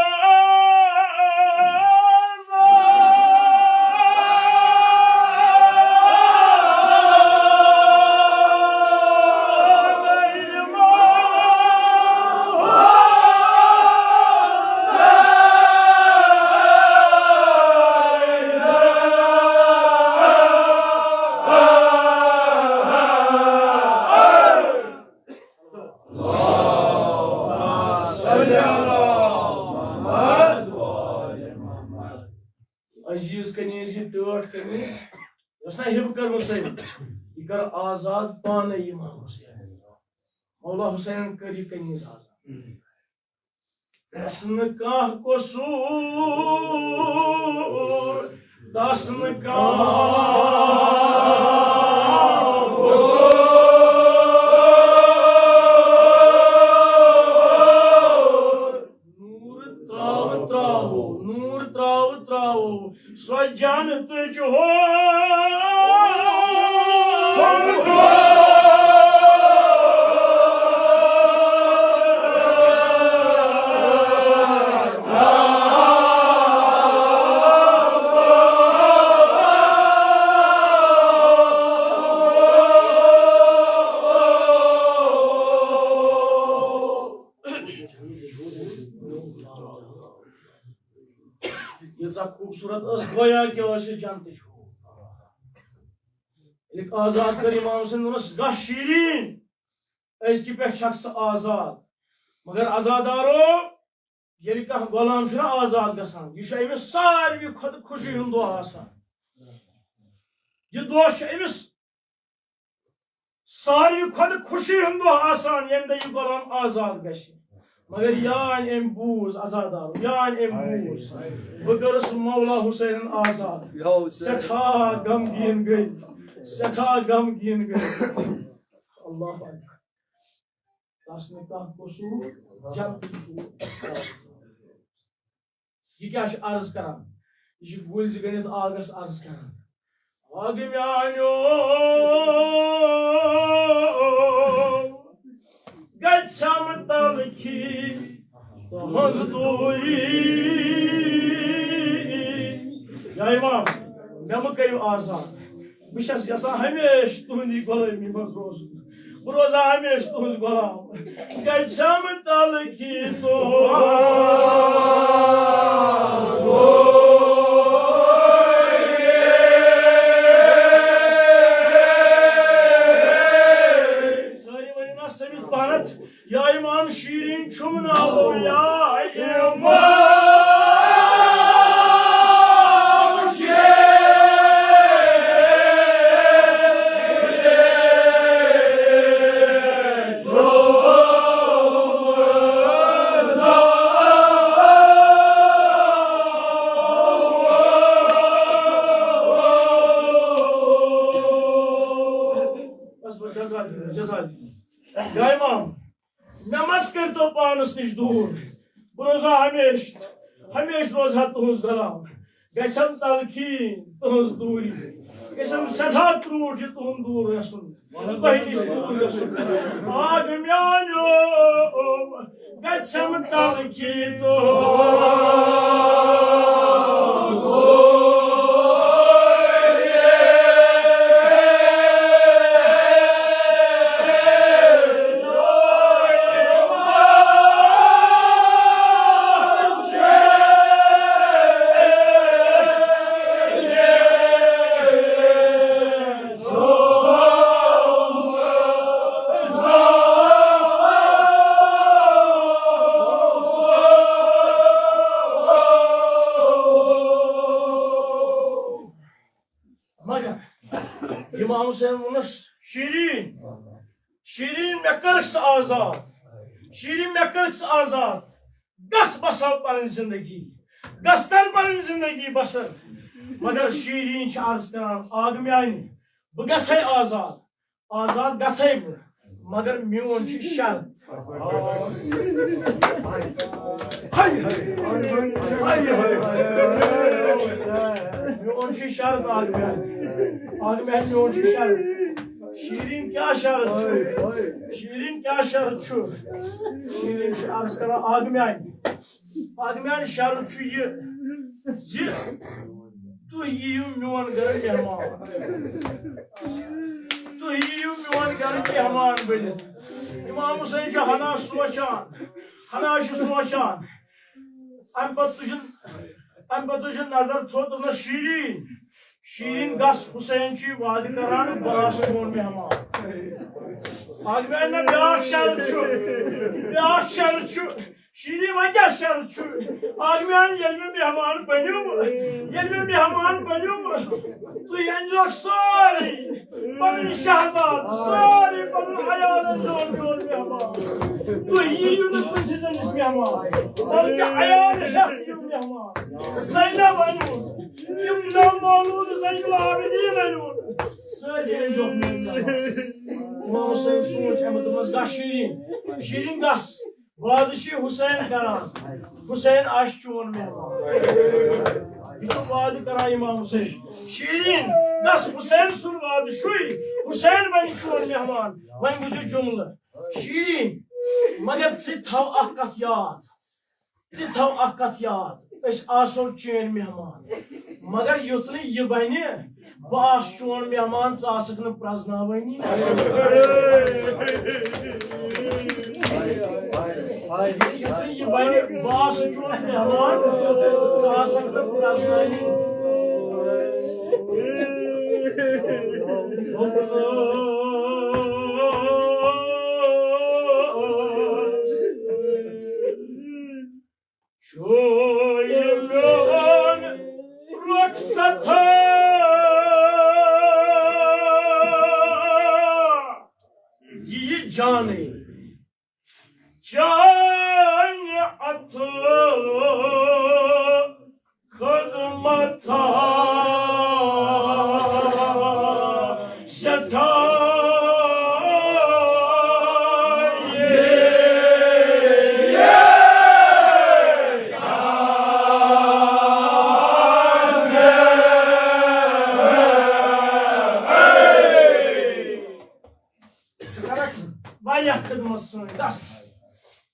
عزیز کنیز، یہِ ٹٲٹھ کنیز، یۄس نہ ہِبہٕ کٔرمٕژ أمۍ، یہِ کر آزاد پانے امام حسین۔ مولا حسینن کٔر یہِ کنیز آزاد۔ تس نہٕ کانٛہہ قصوٗر، تس نہٕ کانٛہہ قصوٗر۔ نوٗر تراو، تراوو، نوٗر تراو، تراوو۔ سۄ جنتٕچ ہو۔ ییٖژاہ خوٗبصوٗرت ٲس، گویا کہِ ٲس یہِ جنتٕچ حور۔ ییٚلہِ آزاد کٔر امام حسین، دوٚپنَس، گژھ شیٖریٖن، أزکہِ پٮ۪ٹھ چھکھ ژٕ آزاد۔ مگر عزادارو، ییٚلہِ کانٛہہ غلام چھُنہ آزاد گژھان، یہِ چھُ أمِس ساروی کھۄتہٕ خوشی ہُنٛد دۄہ آسان۔ یہِ دۄہ چھُ أمِس ساروی کھۄتہٕ خوشی ہُنٛد دۄہ آسان، ییٚمہِ دۄہ یہِ غلام آزاد گژھِ۔ مگر یانۍ أمۍ بوٗز، عزادارو، یانۍ أمۍ بوٗز، بہٕ کٔرٕس مولا حسینن آزاد۔ سٮ۪ٹھاہ غمگیٖن گٔے، سٮ۪ٹھاہ غمگیٖن گٔے۔ اللہ اکبر۔ تس نہٕ کانٛہہ قصوٗر، جنتٕے چھُ۔ یہِ کیٛاہ چھُ عرض کران؟ یہِ چھُ گُلۍ زٕ گٔنٛڈِتھ آگس عرض کران۔ آگہٕ میٛانیو، گژھم تلخی تُہٕنٛز دوٗری۔ یا امام، مےٚ مہٕ کٔرِو آزاد۔ بہٕ چھَس یژھان ہمیشہِ تُہٕنٛدی غلٲمی منٛز روزُن۔ بہٕ روزٕ ہمیشہِ تُہٕنٛز غلام۔ گژھم تلخی تُہٕنٛز۔ سٲری ؤنِو نا سٔمِتھ پانَتھ، یا امام شیرین چھُم ناو، یا امام شیرین۔ بس، بس، جزاک اللہ، جزاک اللہ۔ یا امام، مےٚ مت کٔرۍتو پانس نِش دوٗر۔ بہٕ روزٕ ہمیشہٕ، ہمیشہٕ روزٕ ہا تُہٕنٛز غلام۔ گژھم تلخی تُہٕنٛز دوٗری۔ گژھم سٮ۪ٹھاہ کرٛوٗٹھ یہِ تُہُنٛد دوٗر گژھُن، تۄہہِ نِش دوٗر گژھُن۔ آ، میٛانیو، گژھم تلخی تُہٕنٛز۔ مگر امام حسین ووٚنُس، شیرین، شیرین، مےٚ کٔرٕکھ ژٕ آزاد، شیرین، مےٚ کٔرٕکھ ژٕ آزاد، گژھ بسر پنٕنۍ زندگی، گژھ کر پنٕنۍ زندگی بسر۔ مگر شیرین چھِ عرض کران، آگہٕ میٛانہِ، بہٕ گژھے آزاد، آزاد گژھے بہٕ، مگر میون چھُ شرط۔ میون چھُ شرط آگہٕ میٛانہِ، آگہٕ میٛانہِ، میون چھُ شرط۔ شیرین کیٛاہ شرط چھُ؟ شیرین کیٛاہ شرط چھُ؟ شیرین چھِ عرض کران، آگہٕ میٛانہِ، آگہٕ میٛانہِ، شرط چھُ یہِ زِ تُہۍ یِیِو میون گرٕ مہمان۔ تُہۍ یِیِو میون گرٕ مہمان بٔنِتھ۔ امام حسین چھُ ہنا سونٛچان، ہنا چھُ سونٛچان۔ امہِ پتہٕ تُجن، امہِ پتہٕ تُجن نظر تھوٚد، دوٚپنس، شیرین، شیرین گژھ، حسین چھُ یہِ وعدٕ کران، بہٕ آسہٕ چون مہمان۔ آگہٕ میٛانہِ، نہ، بیٛاکھ شرط چھُ، بیٛاکھ شرط چھُ۔ شیرین، وۄنۍ کیٛاہ شرط چھُ؟ آگہٕ میٛانہِ، ییٚلہِ مےٚ مہمان بٔنِو، ییٚلہِ مےٚ مہمان بٔنِو، تُہۍ أنۍزیوکھ سٲری پنٕنۍ شہزاد، سٲری پنُن عیال أنۍزیوکھ میون مہمان۔ تُہۍ یِیِو نہٕ کُنہِ سٕنٛدِس مہمان، بلکہِ عیال ہٮ۪تھ یِیِو مہمان۔ زینب أنِو، یِم نامولود زین العابدین أنِو، سٲری أنۍزیوکھ میون مہمان۔ امام حسین سونٛچ، أمۍ دوٚپمَس، گژھ شیرین، شیرین گژھ۔ وعدٕ چھُ حسین کران، حسین آسہِ چون مہمان۔ یہِ چھُ وعدٕ کران امام حسین۔ شیرین، گژھ، حسین سُنٛد وعدٕ چھُے، حسین بنہِ چون مہمان۔ وۄنۍ بوٗزِو جملہٕ۔ شیرین، مگر ژٕ تھاو اکھ کتھ یاد، ژٕ تھاو اکھ کتھ یاد، أسۍ آسو چٲنۍ مہمان، مگر یُتھ نہٕ یہِ بنہِ، بہٕ آسہٕ چون مہمان، ژٕ آسکھ نہٕ پرٛزناوٲنی۔ یُتھ نہٕ یہِ بنہِ، بہٕ آسہٕ چون مہمان، ژٕ آسکھ نہٕ پرٛزناوٲنی۔ چھُ یہِ میون رۄخصت۔ جانٕے۔ چانہِ اَتھٕ خدمتھا سٮ۪ٹھاہ ژٕ کرکھ واریاہ خدمت سٲنۍ، بس۔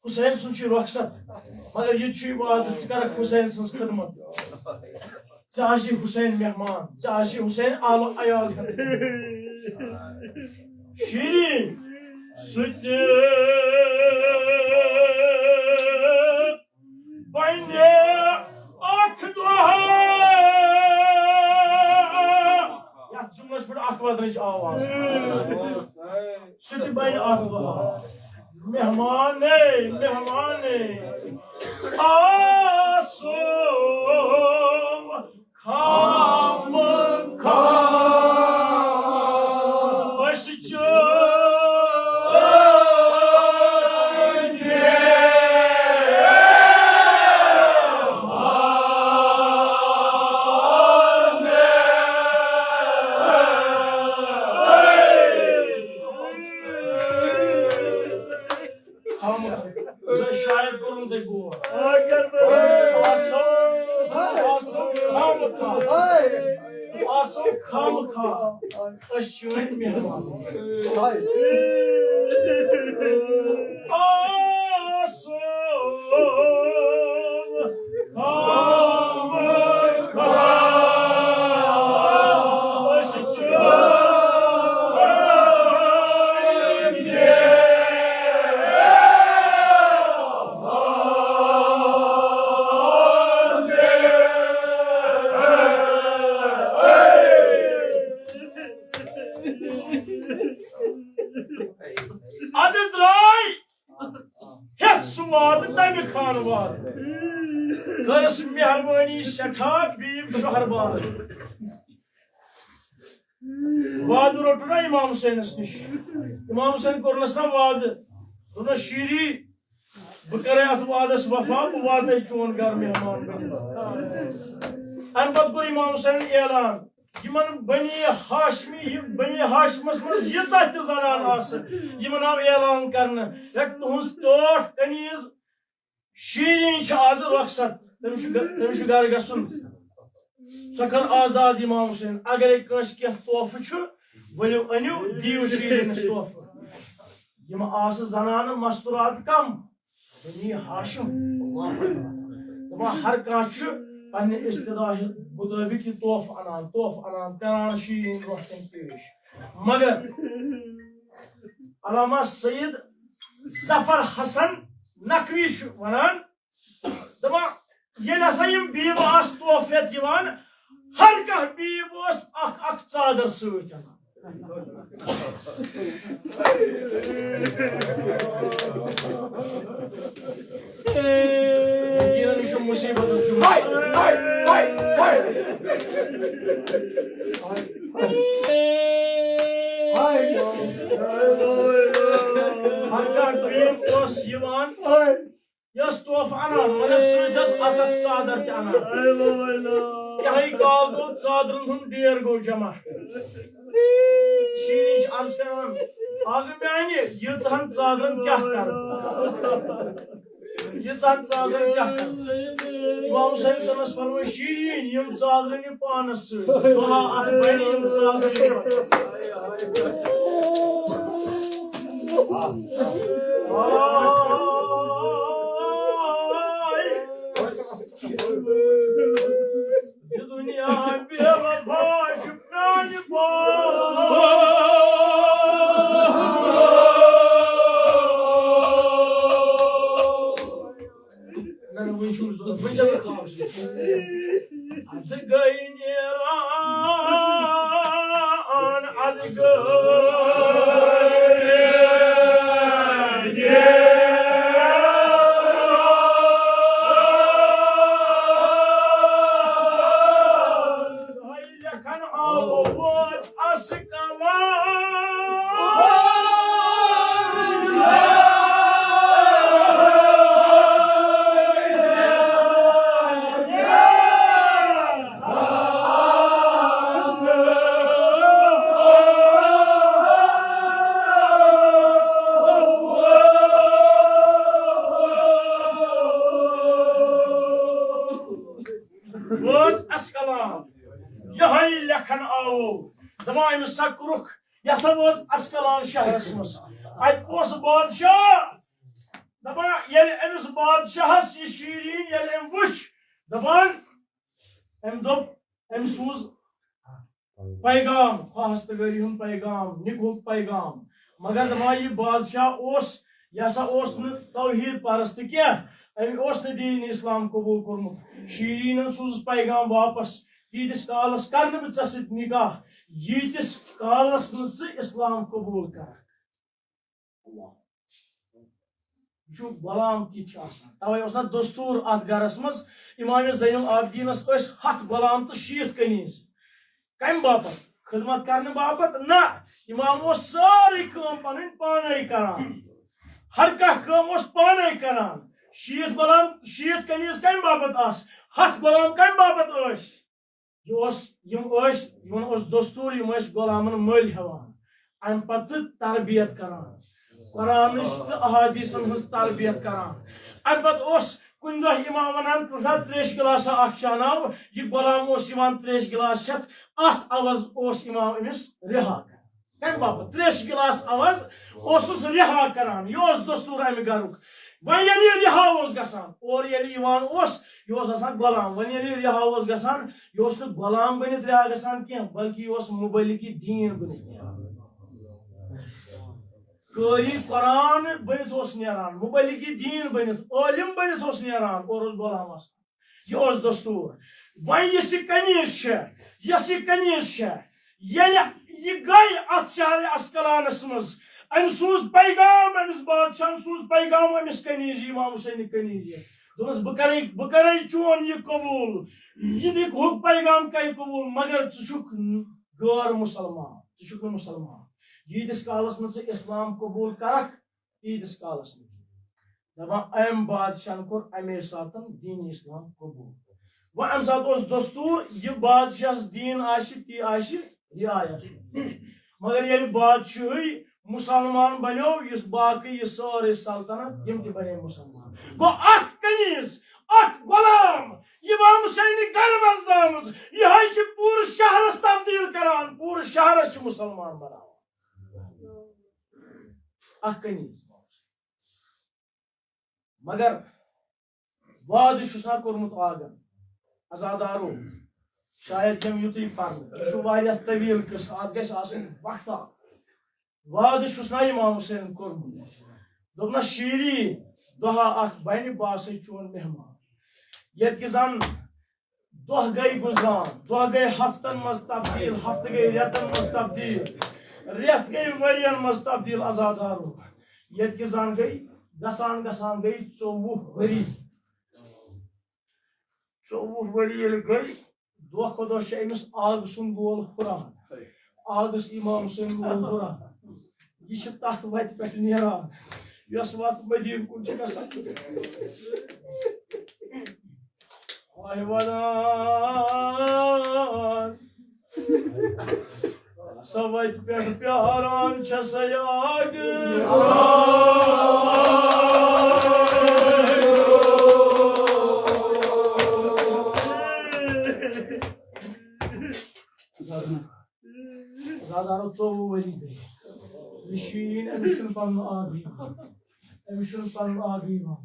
حسین سُنٛد چھُ رۄخصت، مگر یہِ تہِ چھُ وعدٕ، ژٕ کرکھ حسین سٕنٛز خدمت۔ ژٕ آسی حسین مہمان، ژٕ آسی حسین آل عیال ہٮ۪تھ۔ شیرین سُہ تہِ بنہِ اکھ دۄہ۔ یتھ جملس پٮ۪ٹھ اکھ ودنٕچ آواز۔ سُہ تہِ بنہِ اکھ دۄہ۔ مہمانے، مہمانے، آسو خام خام۔ أسۍ چھِ خامخواہ۔ زن شاید کوٚرُن تۄہہِ غور۔ آسو، آسو خامخواہ۔ آسو خامخواہ۔ أسۍ چھِ چٲنۍ مہمان۔ آسو ادٕ درٛاے ہٮ۪تھ سُہ وعدٕ تَمہِ خانہٕ وعدٕ۔ کٔرٕس مہربٲنی سٮ۪ٹھاہ بیٖم شہربان۔ وعدٕ روٚٹُن نا امام حسینس نِش۔ امام حسین کوٚرنس نا وعدٕ، دوٚپنس، "شیری، بہٕ کرے اتھ وعدس وفا، بہٕ واتے چون گرٕ مہمان بٔنِتھ۔" امہِ پتہٕ کوٚر امام حسینن اعلان، یِمن بنی ہاشمی، یِم بنی ہاشمس منٛز ییٖژاہ تہِ زنان آسہٕ، یِمن آو اعلان کرنہٕ، ہے، تُہنٛز ٹٲٹھ کنیز شیرین چھِ آز رۄخصت، تٔمِس چھُ گ-، تٔمِس چھُ گرٕ گژھُن۔ سۄ کٔر آزاد امام حسین۔ اگرے کٲنٛسہِ کینٛہہ تحفہٕ چھُ، ؤلِو أنِو، دِیِو شیرینس تحفہٕ۔ یِم آسہٕ زنانہٕ مستورات کم، بنی ہاشم۔ دپان ہر کانٛہہ چھُ پننہِ استطاعت مطٲبق یہِ تحفہٕ انان، تحفہٕ انان، کران شیرین برونٛہہ کَنہِ پیش۔ مگر علامہ سید ظفر حسن نقوی چھُ ونان، دپان، ییٚلہِ ہسا یِم بیٖبہٕ آسہٕ تحفہٕ ہٮ۪تھ یِوان، ہر کانٛہہ بیٖب اوس اکھ اکھ ژادر سۭتۍ انان۔ یقیناً یہِ چھُ مُصیبتُک جملہٕ۔ ہاے، ہاے، ہاے، ہاے۔ ہر کانٛہہ بیٖب اوس یِوان، یہِ ٲس تحفہٕ اَنان، مگر سۭتۍ ٲس اَتھ اَکھ ژادر تہِ اَنان۔ کیٛاہ کال گوٚو، ژادرَن ہُنٛد ڈیر گوٚو جمع۔ شیٖرِن چھِ عرض کران، "اَکھ میٛانہِ ییٖژہَن ژادرَن کیٛاہ کَرٕ؟ ییٖژہَن ژادرَن کیٛاہ کَرٕ؟" امام حسین تٔمِس فرمٲے، "شیٖرِن، یِم ژادرَن نہِ پانَس سۭتۍ۔ دۄہا اَکھ بَنہِ یِم ژادرَن نہِ۔" یہِ دُنیا بے وفا چھُ پرٛانہِ پاے۔ نہ، نہ، وٕنہِ چھُنہٕ ضوٚرَتھ، وٕنہِ چھَنہٕ خاص۔ اَدٕ گٔے نیران، اَدٕ گٔے لیکھن آوُس اَسہِ کلام۔ یہے لیکھن آو، دپان أمِس سا کوٚرُکھ، یہِ ہسا وٲژ اسکلان شہرس منٛز۔ اتہِ اوس بادشاہ، دپان ییٚلہِ أمِس بادشاہس یہِ شیٖریٖن ییٚلہِ أمۍ وٕچھ، دپان أمۍ دوٚپ، أمۍ سوٗز پیغام، خواستگٲری ہُنٛد پیغام، نِکہُک پیغام۔ مگر دپان یہِ بادشاہ اوس، یہِ ہسا اوس نہٕ توحیٖد پرست کینٛہہ، أمۍ اوس نہٕ دیٖن اسلام قبوٗل کوٚرمُت۔ شیٖریٖنن سوٗزُس پیغام واپس، تیٖتِس کالس کرٕ نہٕ بہٕ ژےٚ سۭتۍ نکاح، ییٖتِس کالس نہٕ ژٕ اسلام قبوٗل کرکھ۔ اللہ۔ وٕچھِو، غلام کِتھ چھِ آسان۔ توے اوس نہ دستور اتھ گرس منٛز، امام زین العابدینس ٲسۍ ہتھ غلام تہٕ شیٖتھ کنیز۔ کمہِ باپتھ؟ خدمت کرنہٕ باپتھ؟ نہ، امام اوس سٲرٕے کٲم پنٕنۍ پانے کران، ہر کانٛہہ کٲم اوس پانے کران۔ شیٖتھ غلام، شیٖتھ کنیز کمہِ باپتھ آسہٕ؟ ہتھ غلام کمہِ باپتھ ٲسۍ؟ یہِ اوس، یِم ٲسۍ، یِمن اوس دستور، یِم ٲسۍ غلامن مٔلۍ ہٮ۪وان، امہِ پتہٕ تربیت کران، قرآنٕچ تہٕ احادیثن ہٕنٛز تربیت کران۔ امہِ پتہٕ اوس کُنہِ دۄہ امام ونان، "ژٕ سا تریشہِ گلاسا اکھ چاناو"، یہِ غلام اوس یِوان تریشہِ گلاس ہٮ۪تھ، اتھ عوض اوس امام أمِس رِہا کران۔ کمہِ باپتھ؟ تریشہِ گلاس عوض اوسُس رِہا کران۔ یہِ اوس دستور امہِ گرُک۔ وۄنۍ ییٚلہِ یہِ رِہا اوس گژھان، اورٕ ییٚلہِ یِوان اوس، یہِ اوس آسان غلام۔ وۄنۍ ییٚلہِ یہِ رِہا اوس گژھان، یہِ اوس نہٕ غلام بٔنِتھ رِہا گژھان کینٛہہ، بلکہِ یہِ اوس مُبلِغِ دیٖن بٔنِتھ نیران۔ قٲری قرآن بٔنِتھ اوس نیران، مُبلِغِ دیٖن بٔنِتھ، عٲلِم بٔنِتھ اوس نیران، اورٕ اوس غلام آسان۔ یہِ اوس دستور۔ وۄنۍ یۄس یہِ کنیز چھےٚ، یۄس یہِ کنیز چھےٚ، ییٚلہِ یہِ گٔے اتھ شہر اسکلانس منٛز، أمۍ سوٗز پیغام، أمِس بادشاہن سوٗز پیغام أمِس کنیزِ، امام حسین کنیزِ۔ دوٚپنس، "بہٕ کرے، بہٕ کرے چون یہِ قبوٗل، یہِ نِکہُک پیغام کرِ قبوٗل، مگر ژٕ چھُکھ غٲر مسلمان، ژٕ چھُکھ نہٕ مسلمان۔ ییٖتِس کالس نہٕ ژٕ اسلام قبوٗل کرکھ، تیٖتِس کالس نہٕ کینٛہہ۔" دپان أمۍ بادشاہن کوٚر امے ساتن دین اسلام قبوٗل۔ وۄنۍ امہِ ساتہٕ اوس دستور، یہِ بادشاہس دین آسہِ، تی آسہِ رعایت۔ مگر ییٚلہِ بادشاہٕے مسلمان بنیو، یُس باقٕے یہِ سٲرٕے سلطنت، تِم تہِ بنے مسلمان۔ گوٚو اکھ کنیز، اکھ غلام، امام حسین گرٕ منٛز درٛامٕژ، یِہے چھِ پوٗرٕ شہرس تبدیل کران، پوٗرٕ شہرس چھِ مسلمان بناوان۔ اکھ کنیز۔ مگر وعدٕ چھُس نا کوٚرمُت آگن، عزادارو، شاید یِم یُتُے پرنہٕ، یہِ چھُ واریاہ طویل قصہٕ، اتھ گژھِ آسُن وقتہ۔ وعدٕ چھُس نا امام حسینن کوٚرمُت، دوٚپنس، "شیٖری، دۄہا اکھ بنہِ، بہٕ آسے چون مہمان۔" ییٚتہِ کہِ زن دۄہ گٔے گُزران، دۄہ گٔے ہفتن منٛز تبدیل، ہفتہٕ گٔے رٮ۪تن منٛز تبدیل، رٮ۪تھ گٔے ؤرین منٛز تبدیل، عزادارو۔ ییٚتہِ کہِ زن گٔے گژھان گژھان گٔے ژوٚوُہ ؤری۔ ژوٚوُہ ؤری ییٚلہِ گٔے، دۄہ کھۄتہٕ دۄہ چھُ أمِس آگہٕ سُنٛد لول ہُران۔ آگس امام حسین لول ہُران۔ یہِ چھِ تتھ وتہِ پٮ۪ٹھ نیران، یۄس وتھ مدیٖنہٕ کُن چھِ گژھان۔ آے ونان، سۄ وتہِ پٮ۪ٹھ پیاران چھےٚ سۄ آگہٕ۔ عزادارو، ژوٚوُہ ؤری گٔے۔ یہِ شیٖن، أمِس چھُنہٕ پنُن آبٕے یِوان۔ أمِس چھُنہٕ پنُن آبٕے یِوان۔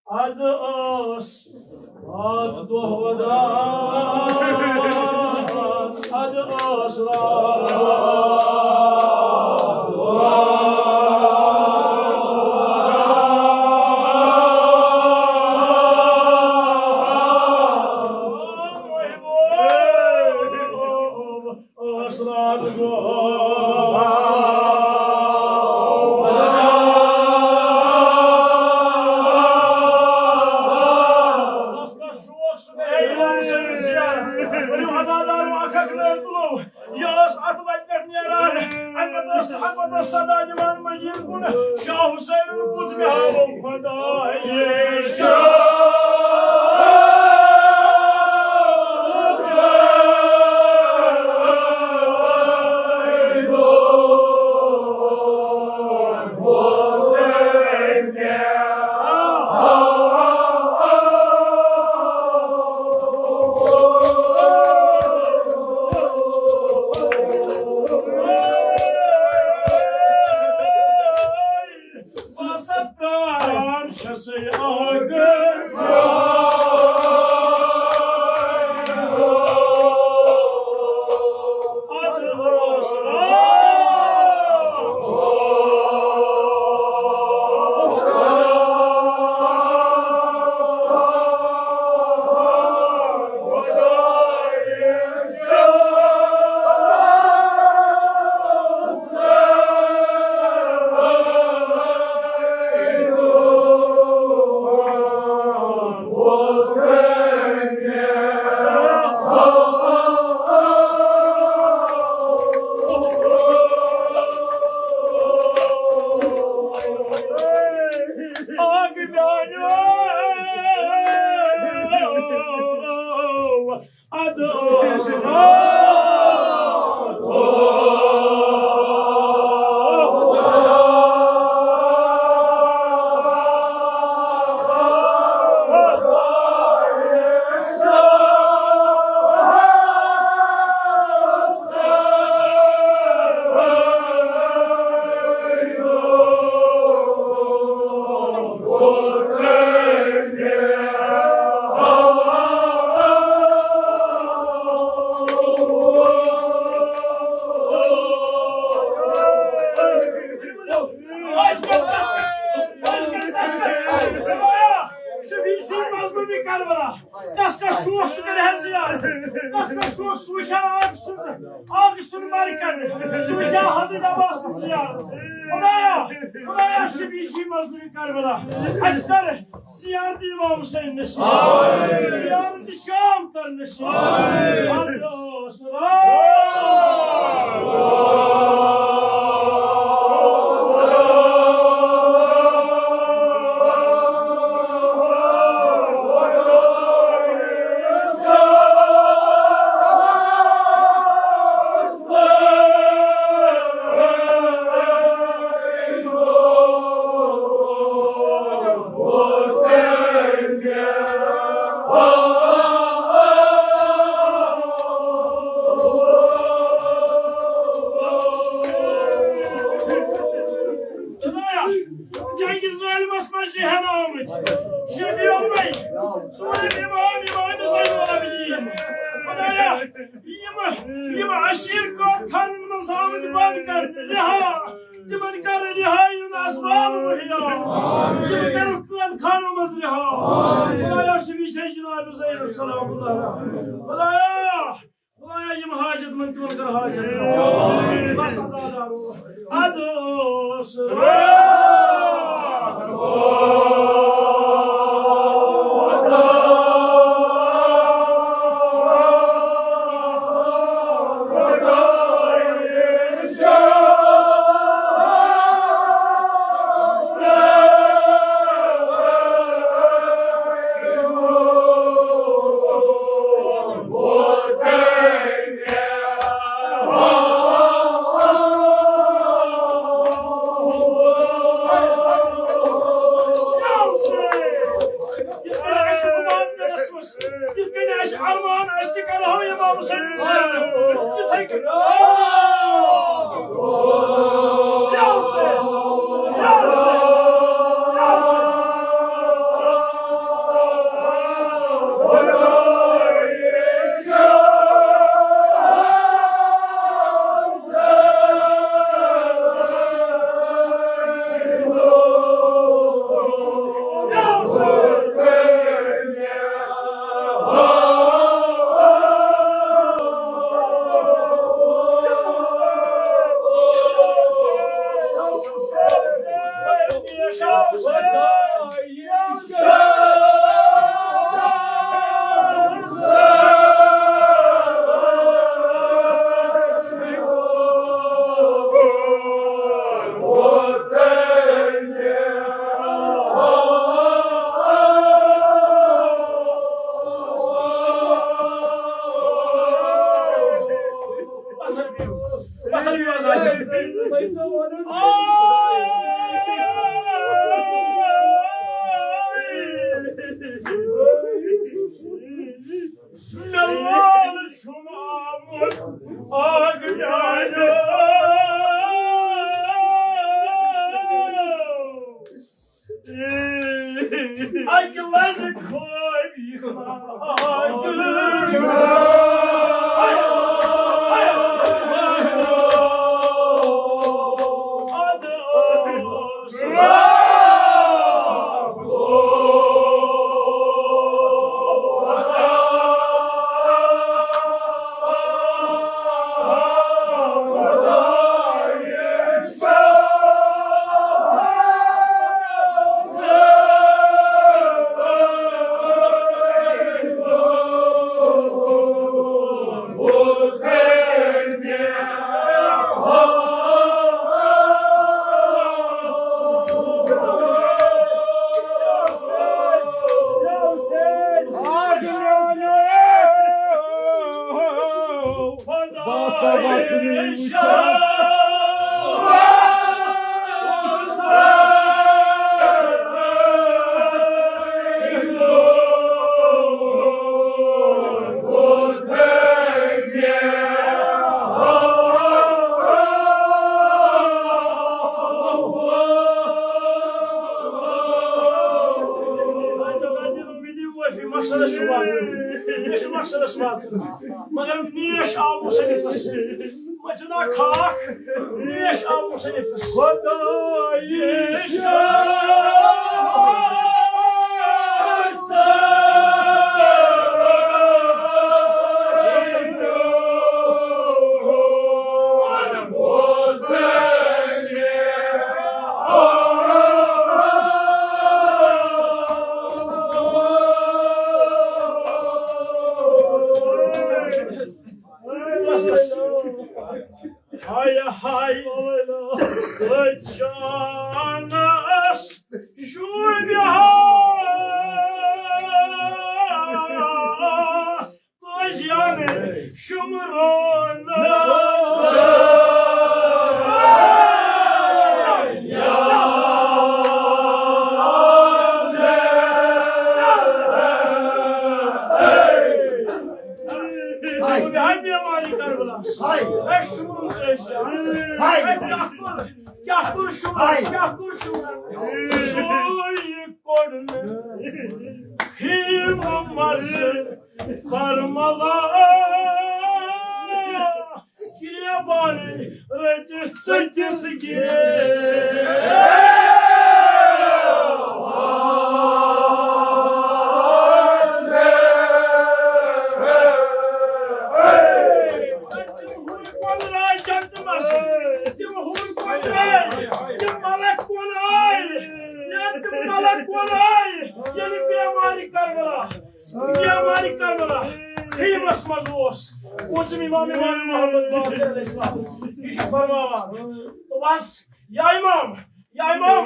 اَدٕ ٲس راتھ دۄہ ودان، اَدٕ ٲس راتھ دۄہ ودان۔ ٲس راتھ دۄہ۔ بس کس شوق سُہ گٔے امام حسین زیارت۔ ؤلِو عزادارو اکھ اکھ نٲر تُلو۔ یہِ ٲس اتھ وتہِ پٮ۪ٹھ نیران۔ امہِ پتہٕ ٲس، امہِ پتہٕ ٲس صدا دِوان مدیٖنہٕ کُن، شاہ حسین بُتھ مےٚ ہاوو خۄدایے شاہ۔ شفیع سُنٛد مظلوٗمِ کربلا، تس کا شوق سُہ کرِ ہا زیارت، تس کا شوق سُہ وٕچھِ ہا آگ سُنٛد، آگ سُنٛد مرکز، سُہ وٕچھِ ہا حضرت عباس سٕنٛز زیارت۔ خدایا، خدایا، شفیع سُنٛد مظلوٗمِ کربلا، اَسہِ کر زیارت امام حسین نصیب۔ زیارت شام کر نصیب۔ آمین۔ جنگِ ظٲلمس منٛز چھِ ہٮ۪نہٕ آمٕتۍ شفیع المے، سٲنۍ امام، امام زین العابدین۔ خدایا، یِم، یِم عشیٖر قٲد خانن منٛز آمٕتۍ بنٛد کر، رِہا، تِمن کر رِہٲیی ہُنٛد اسباب مُہیا۔ تِم کر قٲد خانو منٛز رِہا۔ خدایا، شفیع چھے جناب زین سلام اللہ علیہ۔ خدایا، خدایا، یِم حاجت مند تِمن کر حاجت روا۔ بس عزادارو۔ ادٕ اوس یِتھ کٔنۍ اَسہِ ارمان، أسۍ تہِ کرہو امام حسین سٕنٛز زیارت۔ یِتھَے کٔنۍ۔ یا حسین، یا حسین، یا حسین۔ اَکہِ لَٹہِ کھوژ یہِ خاک۔ باسا واتنٕے وٕچھان۔ مقصدس چھُ واتُن، مےٚ چھُ مقصدس واتُن، مگر نیش آو مُصنِفس۔ مجدا خاک، نیش آو مُصنِفس۔ خدایہِ شاہ۔ ہاے ہاے، أتھۍ شانس شوٗبہِ ہا تٲجیان شُمرون۔ ہاے۔ شوٗبہِ ہا بیمارِ کربلاہس۔ ہاے۔ اے شُمرون تٲجیان۔ ہاے۔ اے کیٛاہ کوٚر، کیٛاہ کوٚر شُمرون، ہاے۔ کیٛاہ کوٚر شُمرون؟ سُے کوٚر نہٕ خیمہٕ منٛز کرملا گریبان رٔٹِتھ ژٔٹِتھ گِرے۔ تِم ہُرۍ کۄنہٕ آے جنتہٕ منٛز، تِم ہُرۍ کۄنہٕ آے، تِم ملک کۄنہٕ آے، یا تِم ملک کۄنہٕ آے، ییٚلہِ بیمارِ کربلا، بیمارِ کربلا خیمس منٛز اوس، پوٗژِم امام، امام محمد باقر علیہ السلام، یہِ چھُ فرماوان، تو بس، یا امام، یا امام،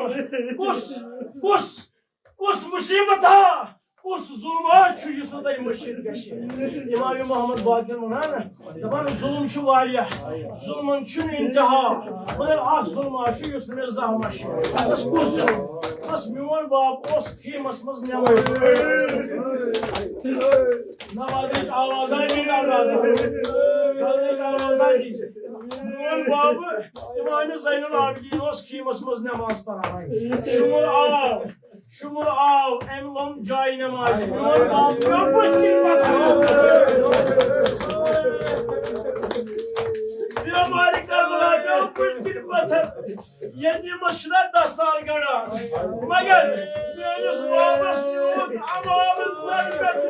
کُس، کُس، کُس مُصیٖبت ہا، کُس ظُلم ہا چھُ یُس نہٕ تۄہہِ مٔشِتھ گژھِ؟ امام محمد باقر ونان، دپان، ظُلم چھُ واریاہ، ظُلمن چھُنہٕ انتہا، مگر اکھ ظُلم ہا چھُ یُس نہٕ مےٚ زانٛہہ مٔشِتھ۔ بس کُس ظُلم؟ بس میون باب اوس خیمس منٛز نٮ۪ماز۔ نمازٕچ آواز آیہِ نہٕ آزاد۔ نمازٕچ آواز آیہِ نہٕ۔ میون باب امام زین العابدین اوس خیمس منٛز نماز پران۔ شُمُر آو، شُمُر آو، أمۍ لوٚم جاے نمازِ۔ میون باب پیوٚو بٕتھِ کِنۍ پتھر۔ بیمارِ کربلا پیوٚو بٕتھِ کِنۍ پتھر۔ یتیمس چھُنہ دستار گنڈان، مگر میٲنِس بابس نیوٗکھ امام زنہِ پٮ۪ٹھ،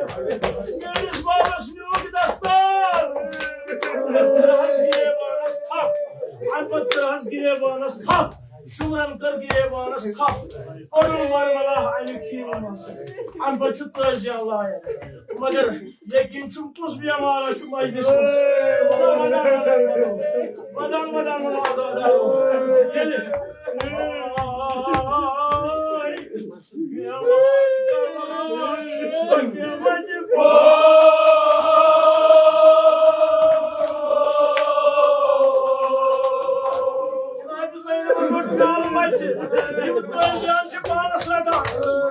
میٲنِس بابس نیوٗکھ دستار۔ ترہس گریبانس تھپھ، امہِ پتہٕ ترہس گریبانس تھپھ، شُمرن کٔر گریبانس تھپھ، کوٚڑُن برملا امہِ خیمہٕ منٛز۔ امہِ پتہٕ چھُ تٲجیان لایق، مگر لیکن چھُم کُس بیمار چھُ مجلس منٛز؟ ودان، ودان، ودان، ودان، ودان، ودان، ودان، آزاد آو۔ ییٚلہِ یِم تٲجیان چھِ پانس رٹان،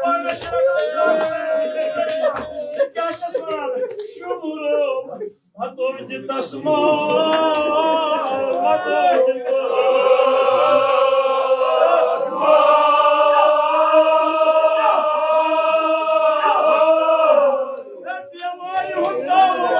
پانس چھِ رٹان۔ کیٛاہ چھَس وَنان؟ شُمرو ہتو دِتس مال، ہتو دِتس مال۔ بیمارِ ہُنٛد دوا۔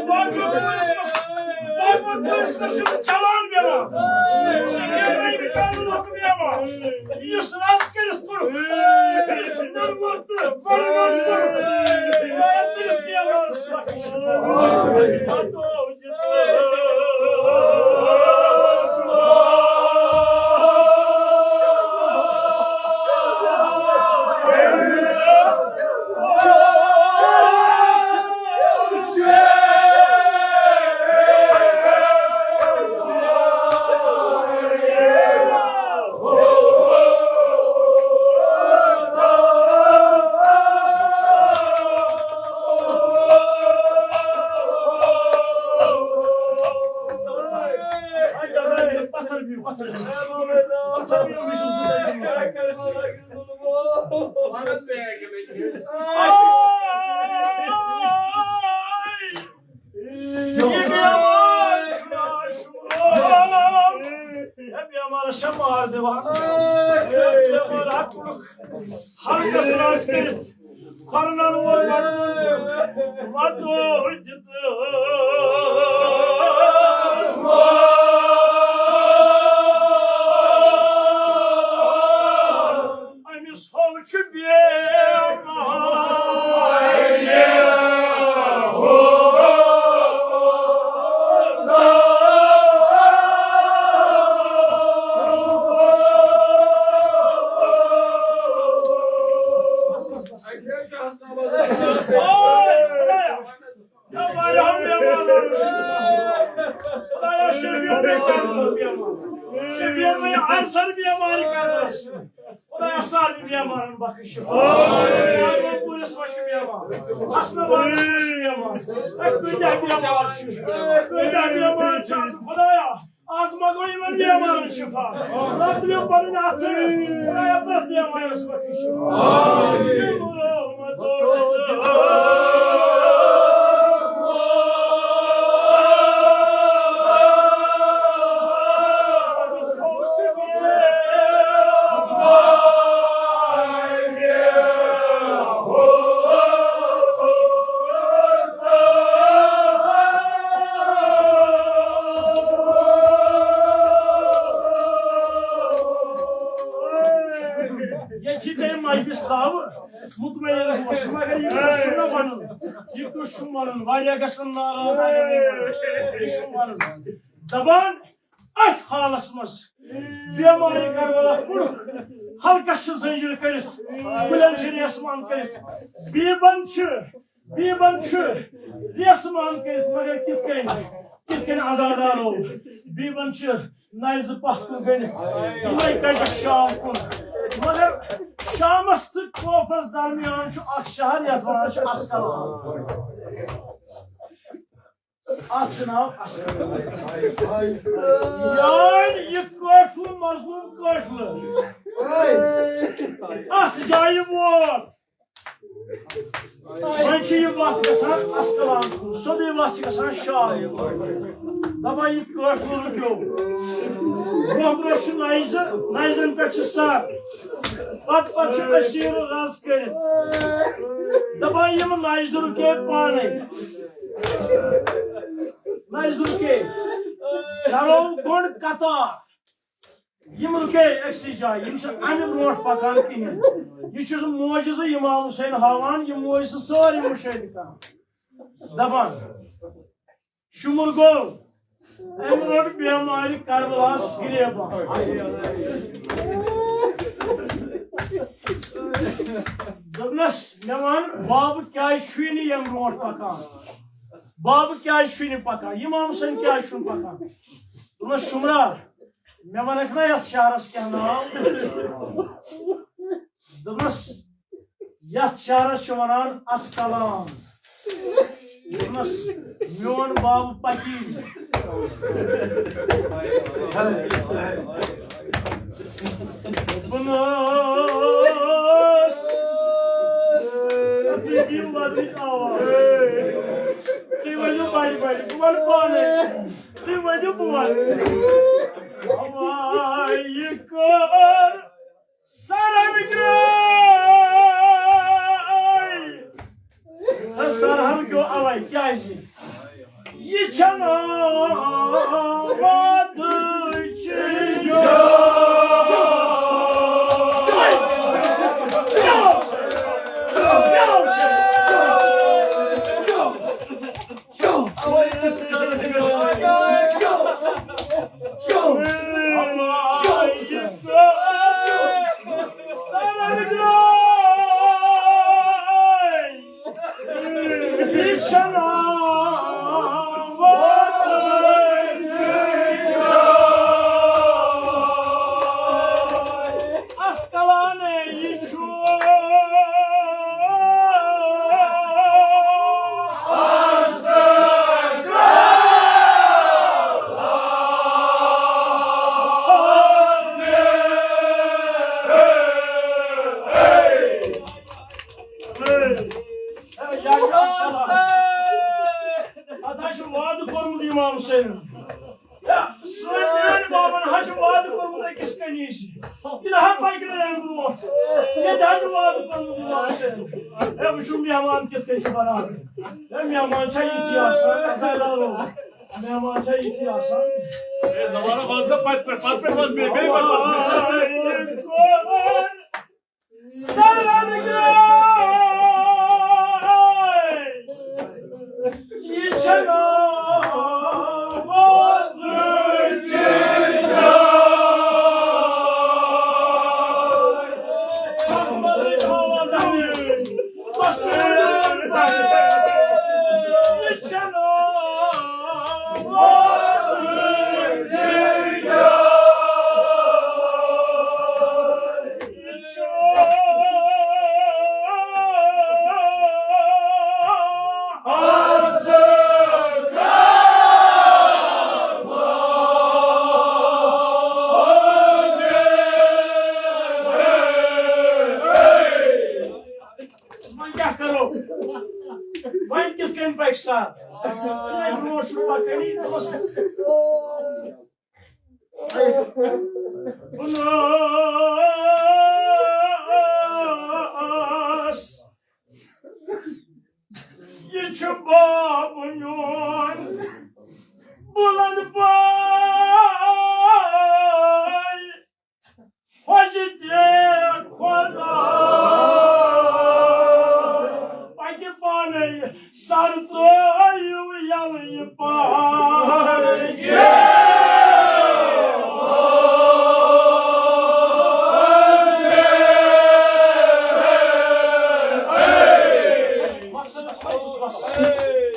باغ پوٗرِس منٛز، باغ پوٗرِس منٛز چھُ جوان بیمار۔ شہر میں بھی کارو لوگ بیمار۔ یُس رز کٔرِتھ کوٚر، یُس نرمت تہٕ بڑوت کوٚر، تٔمِس بیمارس بخش۔ پتھر بِہِو، پتھر بِہِو۔ پتھر بِہِو، مےٚ چھُ زُو تۄہہِ دِیُن۔ یہِ بیمار چھُ ناو شُکر۔ یہِ بیمار چھےٚ مار دِوان۔ یہِ بیمار ہا کوٚرُکھ ہلکس راز کٔرِتھ۔ کھۄرنن وول وَٹہٕ، وَٹہٕ دِتہٕ۔ أمِس ہو چھُ بیمار۔ یا واریاہو بیمارن شفا۔ خدایا، شفیع بیمارن بیمار۔ شفیع میں ارسل بیماری کرنس۔ خدایا، سارے بیمارن بخش شفا۔ آمین۔ پوٗرس منٛز چھُ بیمار۔ حسن آبادس منٛز چھُ بیمار۔ اے، کۭتیاہ بیمار چھِ۔ کۭتیاہ بیمار چھِ۔ خدایا، آز منٛگو یِمن بیمارن شفا۔ رب دِیِو پنٕنۍ اَتھٕ۔ خدایا، پرٛٮ۪تھ بیمارس پٮ۪ٹھ یہِ شفا۔ آمین۔ ییٚتہِ چھِ تٔمۍ مجلس تھاوٕ مطمئن گوس، مگر یہِ کُس چھُ مےٚ وَنُن؟ یہِ کُس چھُ وَنُن؟ واریاہ گژھن ناراض اگر نہٕ وَنُن۔ یہِ چھُ وَنُن۔ دَپان، أتھۍ حالس منٛز بیمارِ کربلا کوٚڑُکھ، حلقس چھِ زنجیر کٔرِتھ، کُلٮ۪ن چھِ ریسمان کٔرِتھ، بیٖبن چھِ، بیٖبن چھِ ریسمان کٔرِتھ، مگر کِتھ کٔنۍ، کِتھ کٔنۍ عزادارو؟ بیٖبن چھِ نَرِ زٕ پتھ کُن گٔنڈِتھ، یِمے کَجَکھ شام کُن۔ مگر شامس تہٕ کوفس درمیان چھُ اکھ شہر، یتھ ونان چھِ اسکلان۔ اتھ چھُ ناو اسکلان۔ یعنی یہِ قٲفلہٕ، مظلوم قٲفلہٕ، اتھ جایہِ ووت۔ وۄنۍ چھِ یہِ وَتھ گژھان اَسکَلان کُن، سیوٚدُے وَتھ چھِ گژھان شام۔ دَپان، یہِ قٲفلہٕ رُکیو۔ برٛونٛہہ برٛونٛہہ چھُ نَیزٕ، نَیزَن پٮ۪ٹھ چھِ سَر۔ پَتہٕ پَتہٕ چھُ أسیٖر رَز کٔرِتھ۔ دَپان، یِم نَیزٕ رُکے پانَے۔ نَیزٕ رُکے۔ سَرو گوٚنٛڈ قطار۔ یِم رُکے أکسٕے جایہِ، یِم چھِ اَمہِ برونٛٹھ پَکان کِہیٖنۍ۔ یہِ چھُ سُہ معجزٕ اِمام حُسین ہاوان، یِم ٲسۍ سُہ سٲری مُشٲہدٕ کران۔ دَپان، شُمُر گوٚو، أمۍ روٚٹ بیمارِ کربلاہَس گِریبان۔ دوٚپنَس، مےٚ وَن، بابہٕ کیٛازِ چھُے نہٕ ییٚمہِ برونٛٹھ پَکان؟ بابہٕ کیٛازِ چھُے نہٕ پَکان؟ اِمام حُسین کیٛازِ چھُنہٕ پَکان؟ دوٚپنَس، شُمرا، مےٚ وَنکھ نا یَتھ شہرَس کیٛاہ ناو؟ دوٚپنَس، یَتھ شہرَس چھِ وَنان اَسکَلان۔ دوٚپنَس، میون بابہٕ پَکی۔ دوٚپنَس، تُہۍ دِیِو وَدٕچ آواز۔ تُہۍ ؤنِو بَڑِ بَڑِ، بہٕ وَنہٕ پانَے۔ تُہۍ ؤنِو، بہٕ وَنہٕ۔ اَوا یہِ کٔر سرن گرٛاے، اتھ حظ چھُ وعدٕ کوٚرمُت امام حسینن۔ یا، سٲنۍ میٲنۍ بابن حظ چھُ وعدٕ کوٚرمُت أکِس کنیز۔ یہِ نہ حظ پکہِ نہٕ امہِ برونٛٹھ۔ ییٚتہِ حظ چھُ وعدٕ کوٚرمُت امام حسینن۔ ہے، وٕچھِو مہمان کِتھ کٔنۍ چھُ بنان۔ ہے، مہمان چھا یِتھی آسان؟ مہمان چھا یِتھی آسان؟ ہے، زمانہ وَن سا پتہٕ پٮ۪ٹھ، پتہٕ پٮ۪ٹھ وَن بیٚیہِ، بیٚیہِ وَن پتہٕ پٮ۪ٹھ۔ سلام علیکم۔ یہِ چھےٚ ناو وۄنۍ کیٛاہ کرو؟ وۄنۍ کِتھ کٔنۍ پکہِ سر؟ وۄنۍ برونٛٹھ چھُنہٕ پکٲنی۔ دوٚپمس، بہٕ نہٕ ٲس، یہِ چھُ باب میون بُلند پاے۔ حج تہِ خۄدا پکہِ پانے، سر ترٲیِو یلہٕ یہِ پہاڑ۔ مقصدس ووتُس بس۔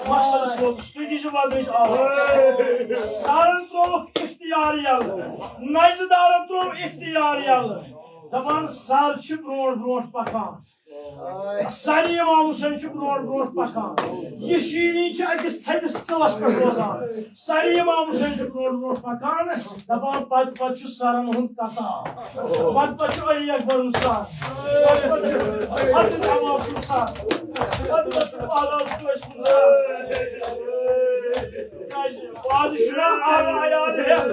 مقصدس ووتُس۔ تُہۍ دیٖزیو وۄدرٕچ آواز۔ سرن ترٛووُکھ اختیار یلہٕ، نزدارن ترٛوو اختیار یلہٕ۔ دپان سر چھُ برونٛٹھ برونٛٹھ پکان۔ سر امام حسین چھُ برونٛٹھ برونٛٹھ پکان۔ یہِ شیٖنی چھِ أکِس تھٔدِس قلعس پٮ۪ٹھ روزان۔ سر امام حسین چھُ برونٛٹھ برونٛٹھ پکان۔ دپان پتہٕ پتہٕ چھُ سرن ہُنٛد قطار۔ پتہٕ پتہٕ چھُ علی اکبر ہُنٛد سر۔ پتہٕ پتہٕ چھُ حضرت عباس ہُنٛد سر۔ پتہٕ پتہٕ چھُ پہلوان قٲسِم ہُنٛد سر۔ کیٛازِ؟ وعدٕ چھُنہ عیال ہٮ۪تھ۔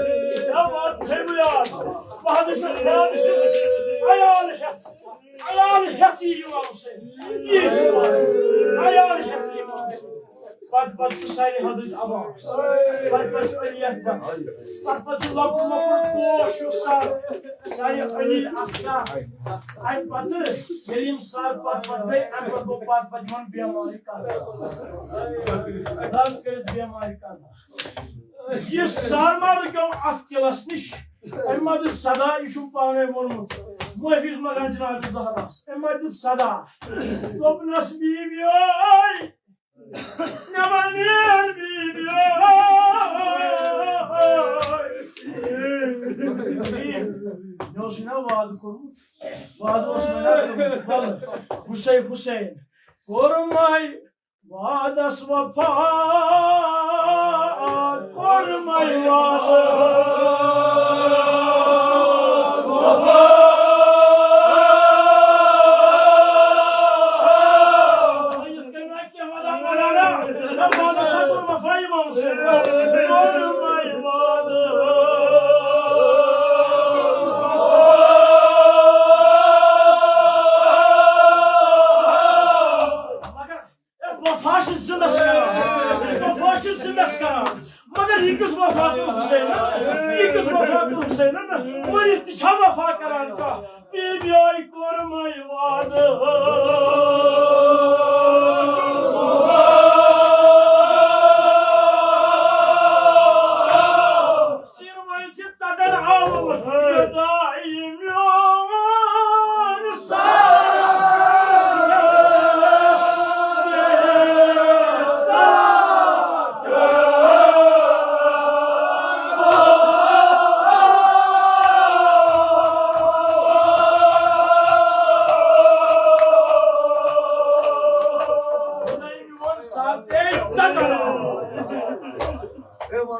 نہ وعدٕ تھٲیِو یاد۔ وعدٕ چھُ، وعدٕ چھُ عیال ہٮ۪تھ۔ عیال ہٮ۪تھ یی امام حسین۔ یی چھُ وعدٕ۔ عیال ہٮ۪تھ یی امام حسین۔ پتہٕ پتہٕ چھُ سرِ حضرت عباس۔ پتہٕ پتہٕ چھُ علی اکبر۔ پتہٕ پتہٕ چھُ لۄکُٹ مۄکُٹ پوش ہیوٗ سر۔ سرِ علی اصغر۔ امہِ پتہٕ ییٚلہِ یِم سر پتہٕ پتہٕ گٔے، امہِ پتہٕ گوٚو پتہٕ پتہٕ یِمن بیمارِ کربلا۔ رز کٔرِتھ بیمارِ کربلا۔ یہِ سر ما رُکیو اتھ قلعس نِش۔ أمۍ ما دیُت صدا، یہِ چھُم پانے ووٚنمُت۔ معٲفی چھُس منٛگان جناب زہراہس۔ أمۍ ما دیُت صدا۔ دوٚپنس، بیبی ٲے، نٮ۪بر نیر بیبی ٲے۔ مےٚ اوسُے نا وعدٕ کوٚرمُت۔ وعدٕ اوس مےٚ نا کوٚرمُت۔ ولہٕ، حسین، حسین، کوٚرمے وعدس وفا، کوٚرمے وعدس وفا۔ یِتھ کٔنۍ نہ کینٛہہ وعدٕ کران، نہ وعدس کوٚر وفا امام حسین۔ کوٚرمے وعدس وفا۔ مگر وفا چھِ زِندَس کران، وفا چھِ زِندَس کران۔ مگر یہِ کیُتھ وفا کوٚر حسینن؟ یہِ کیُتھ وفا کوٚر حسینن؟ مٔرِتھ تہِ چھا وفا کران کانٛہہ؟ بی بی آیہِ کوٚرمَے وعدٕ۔ سیٖنوٲے چھِ ژَٹان آوُم، یہِ دعا یہِ میون سر۔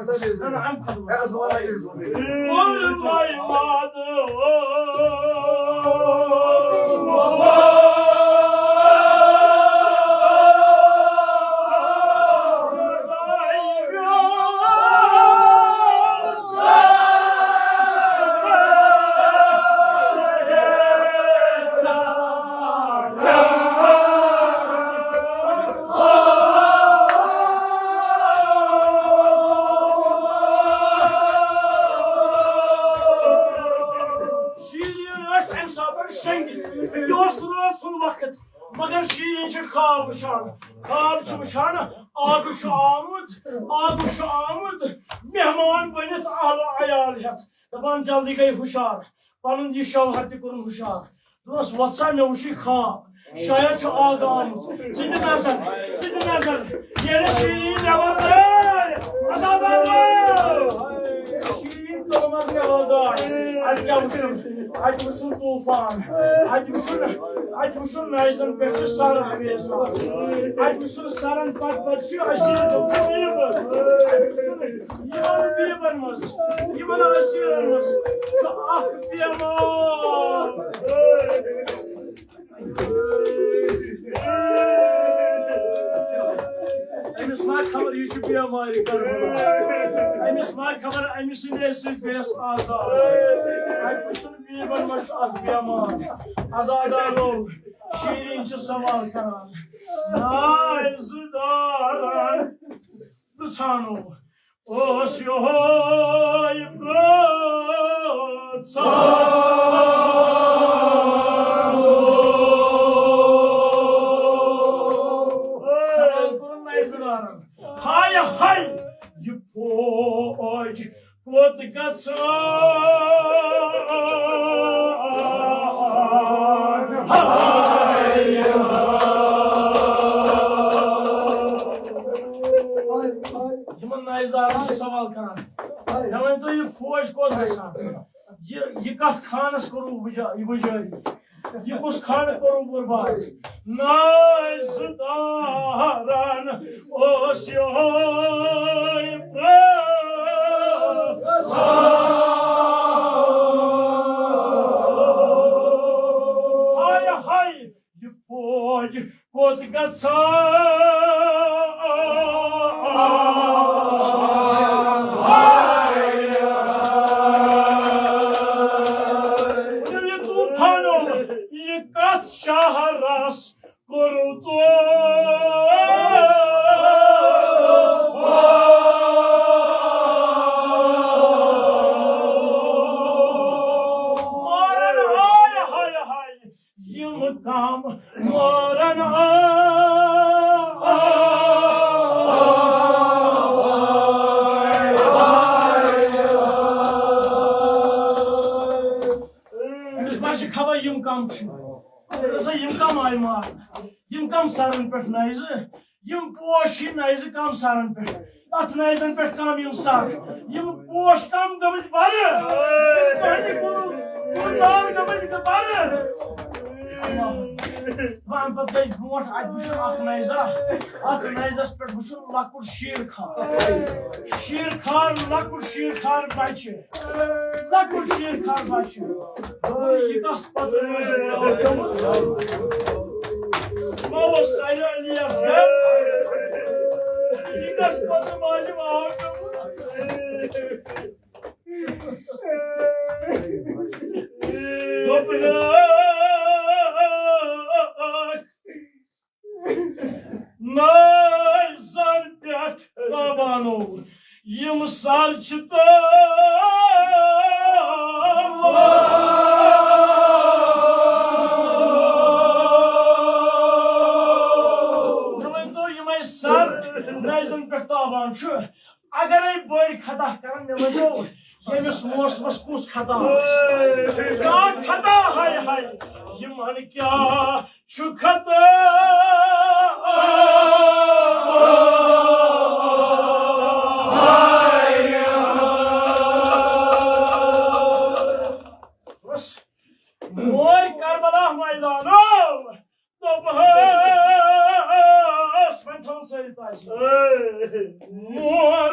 نہ، نہ، اَمہِ کھۄتہٕ وَن۔ ہے، اَصٕل وَن، اَصٕل وَن۔ قُل مَن يُمَدُّ شیٖریٖن ٲس اَمہِ ساتہٕ شۄنٛگِتھ۔ یہِ اوس رٲژ سُنٛد وقت، مگر شیٖریٖن چھِ خواب وٕچھان۔ خواب چھِ وٕچھان، آگہٕ چھُ آمُت، آگہٕ چھُ آمُت، مہمان بٔنِتھ اہل و عیال ہٮ۪تھ۔ دَپان، جلدی گٔے ہُشار، پَنُن یہِ شوہر تہِ کوٚرُن ہُشار۔ دوٚپنَس، وۄتھ سا، مےٚ وٕچھُے خواب، شاید چھُ آگہٕ آمُت، ژٕ دِ نظر، ژٕ دِ نظر۔ ییٚلہِ شیٖریٖن نٮ۪بر درٛاے، عزا درٛاو۔ شیٖریٖن کٲمَس نٮ۪بر درٛاے۔ اَتہِ کیٛاہ وٕچھُن؟ اَتہِ وٕچھُن طوٗفان، اَتہِ وٕچھُن، اَتہِ وٕچھُن نَیہِ زَن پٮ۪ٹھ چھِ سَر اَنگریز لاگان۔ اَتہِ وٕچھُن سَرَن پَتہٕ پَتہٕ چھِ أسیٖر گٔمٕژ۔ اَتہِ وٕچھُن یِمَن بیٖبَن منٛز، یِمَن أسیٖرَن منٛز چھُ اَکھ بیمار۔ أمِس ما خبر، یہِ چھُ بیمارِ کربلا۔ أمِس ما خبر، أمِس سٕنٛدے سۭتۍ گٔیَس آزاد۔ اَتہِ وٕچھُن بیٖبَن منٛز چھُ اَکھ بیمار۔ عزادارو، شیٖریٖن چھِ سوال کران۔ نازدارن پرٛژھانو اوس یِہوٚے پرٛژھان۔ سوال کوٚرُن نازدارن۔ ہاے ہاے، یہِ فوج کوٚت گژھان؟ یِمن نازدارن چھِ سوال کران، مےٚ ؤنۍ تو، یہِ فوج کوٚت گژھان؟ یہِ، یہِ کتھ خانس کوٚروٕ وُجا-، یہِ وُجٲری؟ یہِ کُس خانہٕ کوٚروٕ برباد؟ نازدارن اوس یِہوٚے پرٛژھان۔ ہاے ہاے، یہِ فوج کوٚت گژھان؟ یہِ طوفانو، یہِ کتھ شہرس کوٚروٕ تۄہہِ؟ مارن، ہاے ہاے ہاے۔ یِم کم مارن آے۔ أمِس ما چھِ خبر یِم کم چھِ؟ دوٚپُن سا، یِم کم آیہِ مارنہٕ؟ یِم کم سرن پٮ۪ٹھ نیزٕ؟ یِم پوش چھِ نیزٕ کم سرن پٮ۪ٹھ؟ اتھ نیزن پٮ۪ٹھ کم یِم سر؟ یِم پوش کم گٔمٕتۍ برٕ؟ یِم تُہنٛدِ گُل-، گُلزار گٔمٕتۍ برٕ؟ وۄنۍ اَمہِ پتہٕ گٔے برونٛٹھ، اَتہِ وٕچھُن اکھ نیزا، اتھ نیزس پٮ۪ٹھ وٕچھُن لۄکُٹ شیٖر خار۔ شیٖر خار، لۄکُٹ شیٖر خار بچہِ۔ لۄکُٹ شیٖر خار بچہِ۔ دوٚپُن، یہِ کس پتہٕ روزِ ماو گوٚمُت؟ ما اوس سارِ علیَس گرِ؟ یہِ کس پتہٕ ماجہِ ماو گوٚمُت؟ دوٚپُن، نٲے زر پٮ۪ٹھ تابانو یِم سر چھِ تابان۔ مےٚ ؤنۍ تو، یِمے سر نٲے زن پٮ۪ٹھ تابان چھُ، اگرے بٔڑۍ خطا کرن، مےٚ ؤنِو، ییٚمِس موسمس کُس خطا اوس؟ کیٛاہ خطا؟ ہاے ہاے، یِمن کیٛاہ چھُ خطا؟ بس، مور کربلا میدانو۔ دوٚپہَس، وۄنۍ تھاوُن سٲری تاج۔ مور